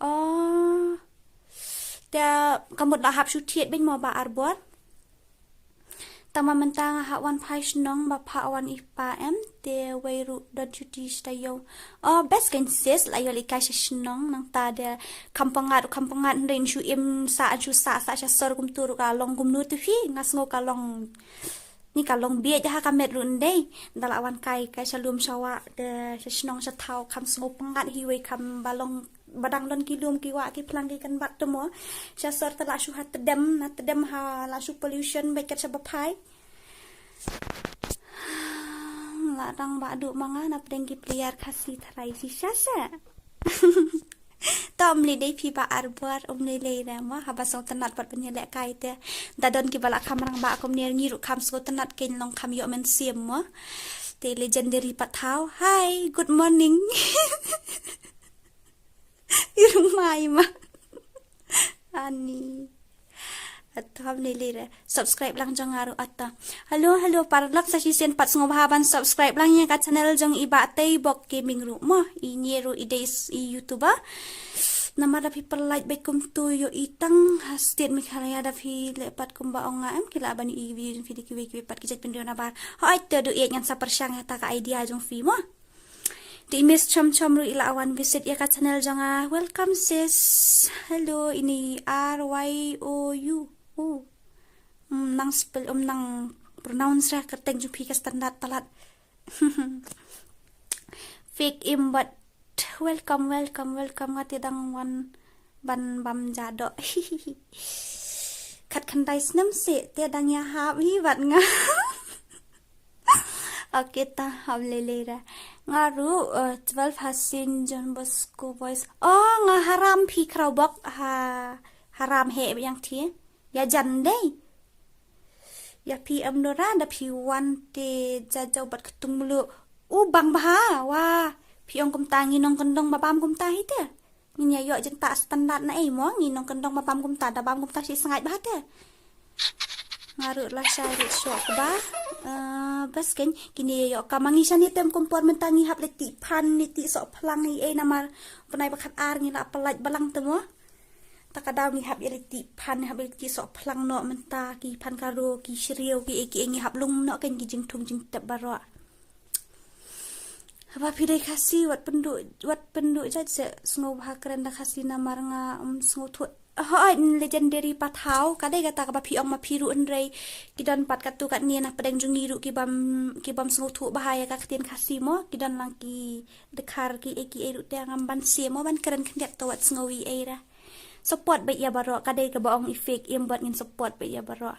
Oh. Te ka mut la hap shu thied bad mo ba arbor. Tang ba mynta nga hap wan phai shnong ba pha wan i pa em te wei ruh don shu ti shta ïew. Oh best kan sis la ïoh leit kai sha shnong nangta de kham pyngat kham pyngat hynrei shu im sa shu sa sa sha sor kumtu ruh ka long kumnu tu phi nga sngew ka long ni ka long bieit ha ka met ruh ndei. Da la wan kai kai sha lum sha wah de sha shnong sha thaw kham sngew pyngat hi wei kham ba long ba dang don ki lum ki wah ki phlang ki kan bat te mo. Sha sor te la shu ha tdem na tdem ha la shu pollution bad kat sha ba phai. La dang ba duk ma nga na pdeng ki player Khasi tharai shisha sha. To ym lei dei phi ba arbor ym lei lei re mo haba sngewtynnat pat ban ïalehkai te. Da don kiba la kham rangbah kumne ngi ruh kham sngewtynnat kein long kham ïoh mynsiem mo. Te legendary pat thaw. Hi, good morning. I rung mai ma. Ani. Ato ham ni lire. Subscribe lang jong nga ruh ato. Hello, hello, paralok sa shisien pat sngewbha ban subscribe lang ïa ka channel jong i Bah Tei Bok Gaming ruh mo. I nye ruh i dei i YouTuber. Namar da phi pynlait bad kumtu ïoh i tang ha state Meghalaya da phi leh pat kumba ong nga em ki lah ban ïoh i video jong phi da kiwei kiwei pat ki jait pynriew nabar. Hooid te duh ïeit ngan sa pyrshang ïa ta ka idea jong phi mo. Te i Miss Chom Chom ruh i la wan visit ïa ka channel jong nga. Welcome sis. Hello ini R Y O U. Oh. Um, nang spell um nang pronounce ra kyrteng jong phi ka standard palat. Fake im but welcome welcome welcome nga te dang wan ban bam ja doh. Khat khyndai snem seh te dang ïa hap hi wat nga. Okay ta hap lele ra. Nga ruh uh, twelve Hasin John Bosco Boys. Oh nga haram phi khraw bok ha haram he yang thi. Ya jan dei. Ya phi am dora da phi wan te jajaw bat ktung mulu. U bang bha wa phi ong kumta ngi nong kendong babam kumta hi te. Ngin ïa ïoh jingtah standard na ei mo ngi nong kendong ba bam kumta da bam kumta shi sngaid ba te. Nga ruh la shai ruh shoh kba. Bas kein kini ïa ïoh ka ma ngi shane tem kompor mynta ngi hap leit tih phan leit tih soh phlang ei ei namar bnai ba khat ar ngi la pynlait balang te mo. Ta ka daw ngi hap ïa leit tih phan hap ïa leit tih soh phlang noh mynta ki phan karo ki shriew ki ei ki ei ngi hap lung noh kein ki jingthung jingtep baroh. Haba phi dei Khasi wat pynduh wat pynduh jait se sngewbha kren da Khasi namar nga um sngewthuh Hooid, Legendary Pathaw, ka dei kata kaba phi ong ma phi ruh hynrei ki don pat katto katne na pdeng jong ngi ruh ki bym, ki bym sngewthuh bha ïa ka ktien Khasi mo, ki don lang ki dkhar kiei kiei ruh te ngam ban shem mo ban kren khyndiat, to wat sngew ei ei re. Support beit ïa baroh, ka dei kaba ong i Fake Im bad ngin support beit ïa baroh.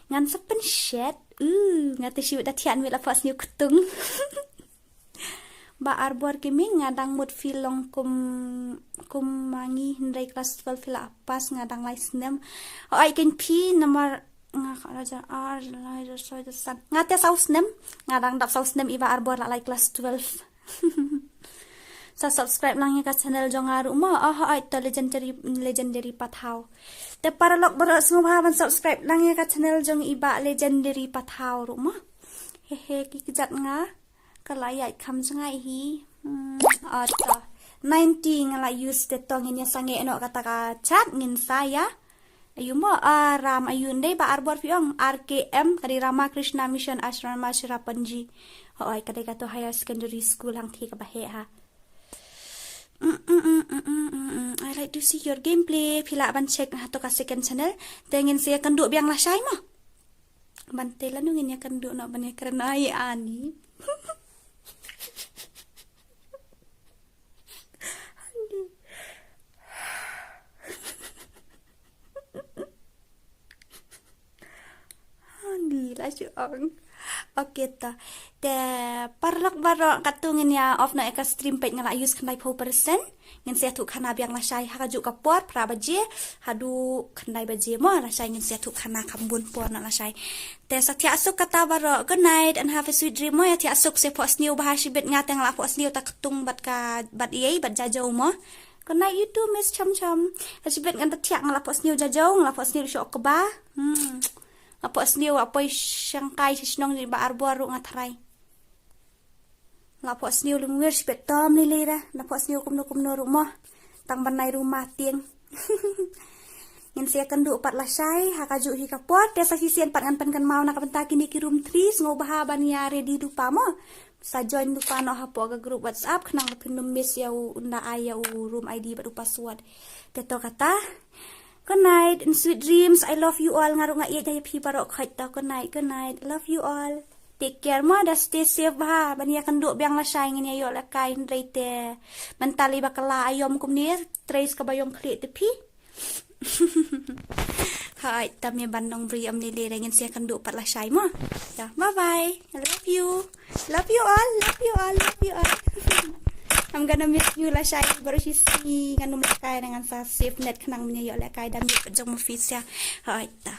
Ngan sa pynshet, uh, nga te shu da thiah miet la phohsniew ktung. Bah Arbor Gaming, nga dang mut phi long kum, kum ma ngi hynrei class twelve phi la pass, nga dang lai snem. Hooid kein phi, namar nga ka la jar ar, lai jar soi jar san. Nga te saw snem, nga dang dap saw snem i Bah Arbor la lai class twelve. Sa subscribe lang ïa ka channel jong nga ruh mo. Oh, hooid, to Legendary, Legendary Pathaw. Te paralok baroh sngewbha ban subscribe lang ïa ka channel jong i Bah Legendary Pathaw ruh mo. He he, ki kjat nga. Ka la ïaid kham jngai hi. Hmm, oh, to. Ninety nga la use te, to ngin ïa sangeh noh kata ka chat, ngin sa ïa. Ayu mo, ah, Ram, ayu ndei Bah Arbor phi ong, R K M, ka dei Ramakrishna Mission Ashrama Cherrapunji. Hooid, ka dei kato higher secondary school hangtei kaba heh ha. Mm, mm, mm. I like to see your gameplay. Phi lah ban check hato ka second channel. Te ngin sa ïa kynduh biang lashai mo. Ban te lano ngin ïa kynduh noh ban ïa kren, ai ani. Ani. Ani la shu ong. Okay, to. Te paralok baroh, katto ngin ïa off noh ïa ka stream peit, nga la use khyndai phew percent. Ngin sa ïathuh khana biang lashai ha kajuh ka por, phra baje haduh khyndai baje mo lashai, ngin sa ïathuh khana kham bun por noh lashai. Te sa thiah suk kata baroh. Good night and have a sweet dream mo. Ïa thiah suk, sa phohsniew bha shibit, nga te nga la phohsniew ta ktung bad ka, bad ei, bad jajew mo. Good night you too, Miss Cham Cham. Ha shibit ngan ta thiah, nga la phohsniew jajew, nga la phohsniew shoh kba. Hmm. Nga phohsniew, nga poi shangkai sha shnong jong i Bah Arbor ruh nga tharai. La phohsniew lyngngoh shibit, to ym lei lei re, la phohsniew kumno kumno ruh mo. Tang ban nai ruma tieng. Ngin sa ïa kynduh pat lashai ha kajuh hi ka por, te sa shisien pat ngan pynkynmaw na ka bynta kine ki room three, sngewbha ban ïa ready lypa mo. Sa join lypa noh hapoh ka group WhatsApp, khnang ba phin ym miss ïa u, ynda ai ïa u room I D bad u password. Te to kata. Good night and sweet dreams. I love you all. Nga ruh nga ïeit ïa phi baroh khoit, to. Good night, good night. Love you all. Take care mo, da stay safe bha. Ban ïa kynduh biang lashai, ngin ïa ïohlehkai hynrei te. Mynta lei ba kylla aïom kumne, trei sa kaba ïong khlieh te phi. Hooid, tam ïa ban nongbriew, ym lei lei re, ngin sa ïa kynduh pat lashai mo. To, bye bye. I love you. Love you all, love you all, love you all. I'm gonna miss you lashai, baroh shisngi ngan ym lehkai, ngan sa save net khnang ban ïa ïohlehkai da miet bad jong ma phi sha. Hooid, to.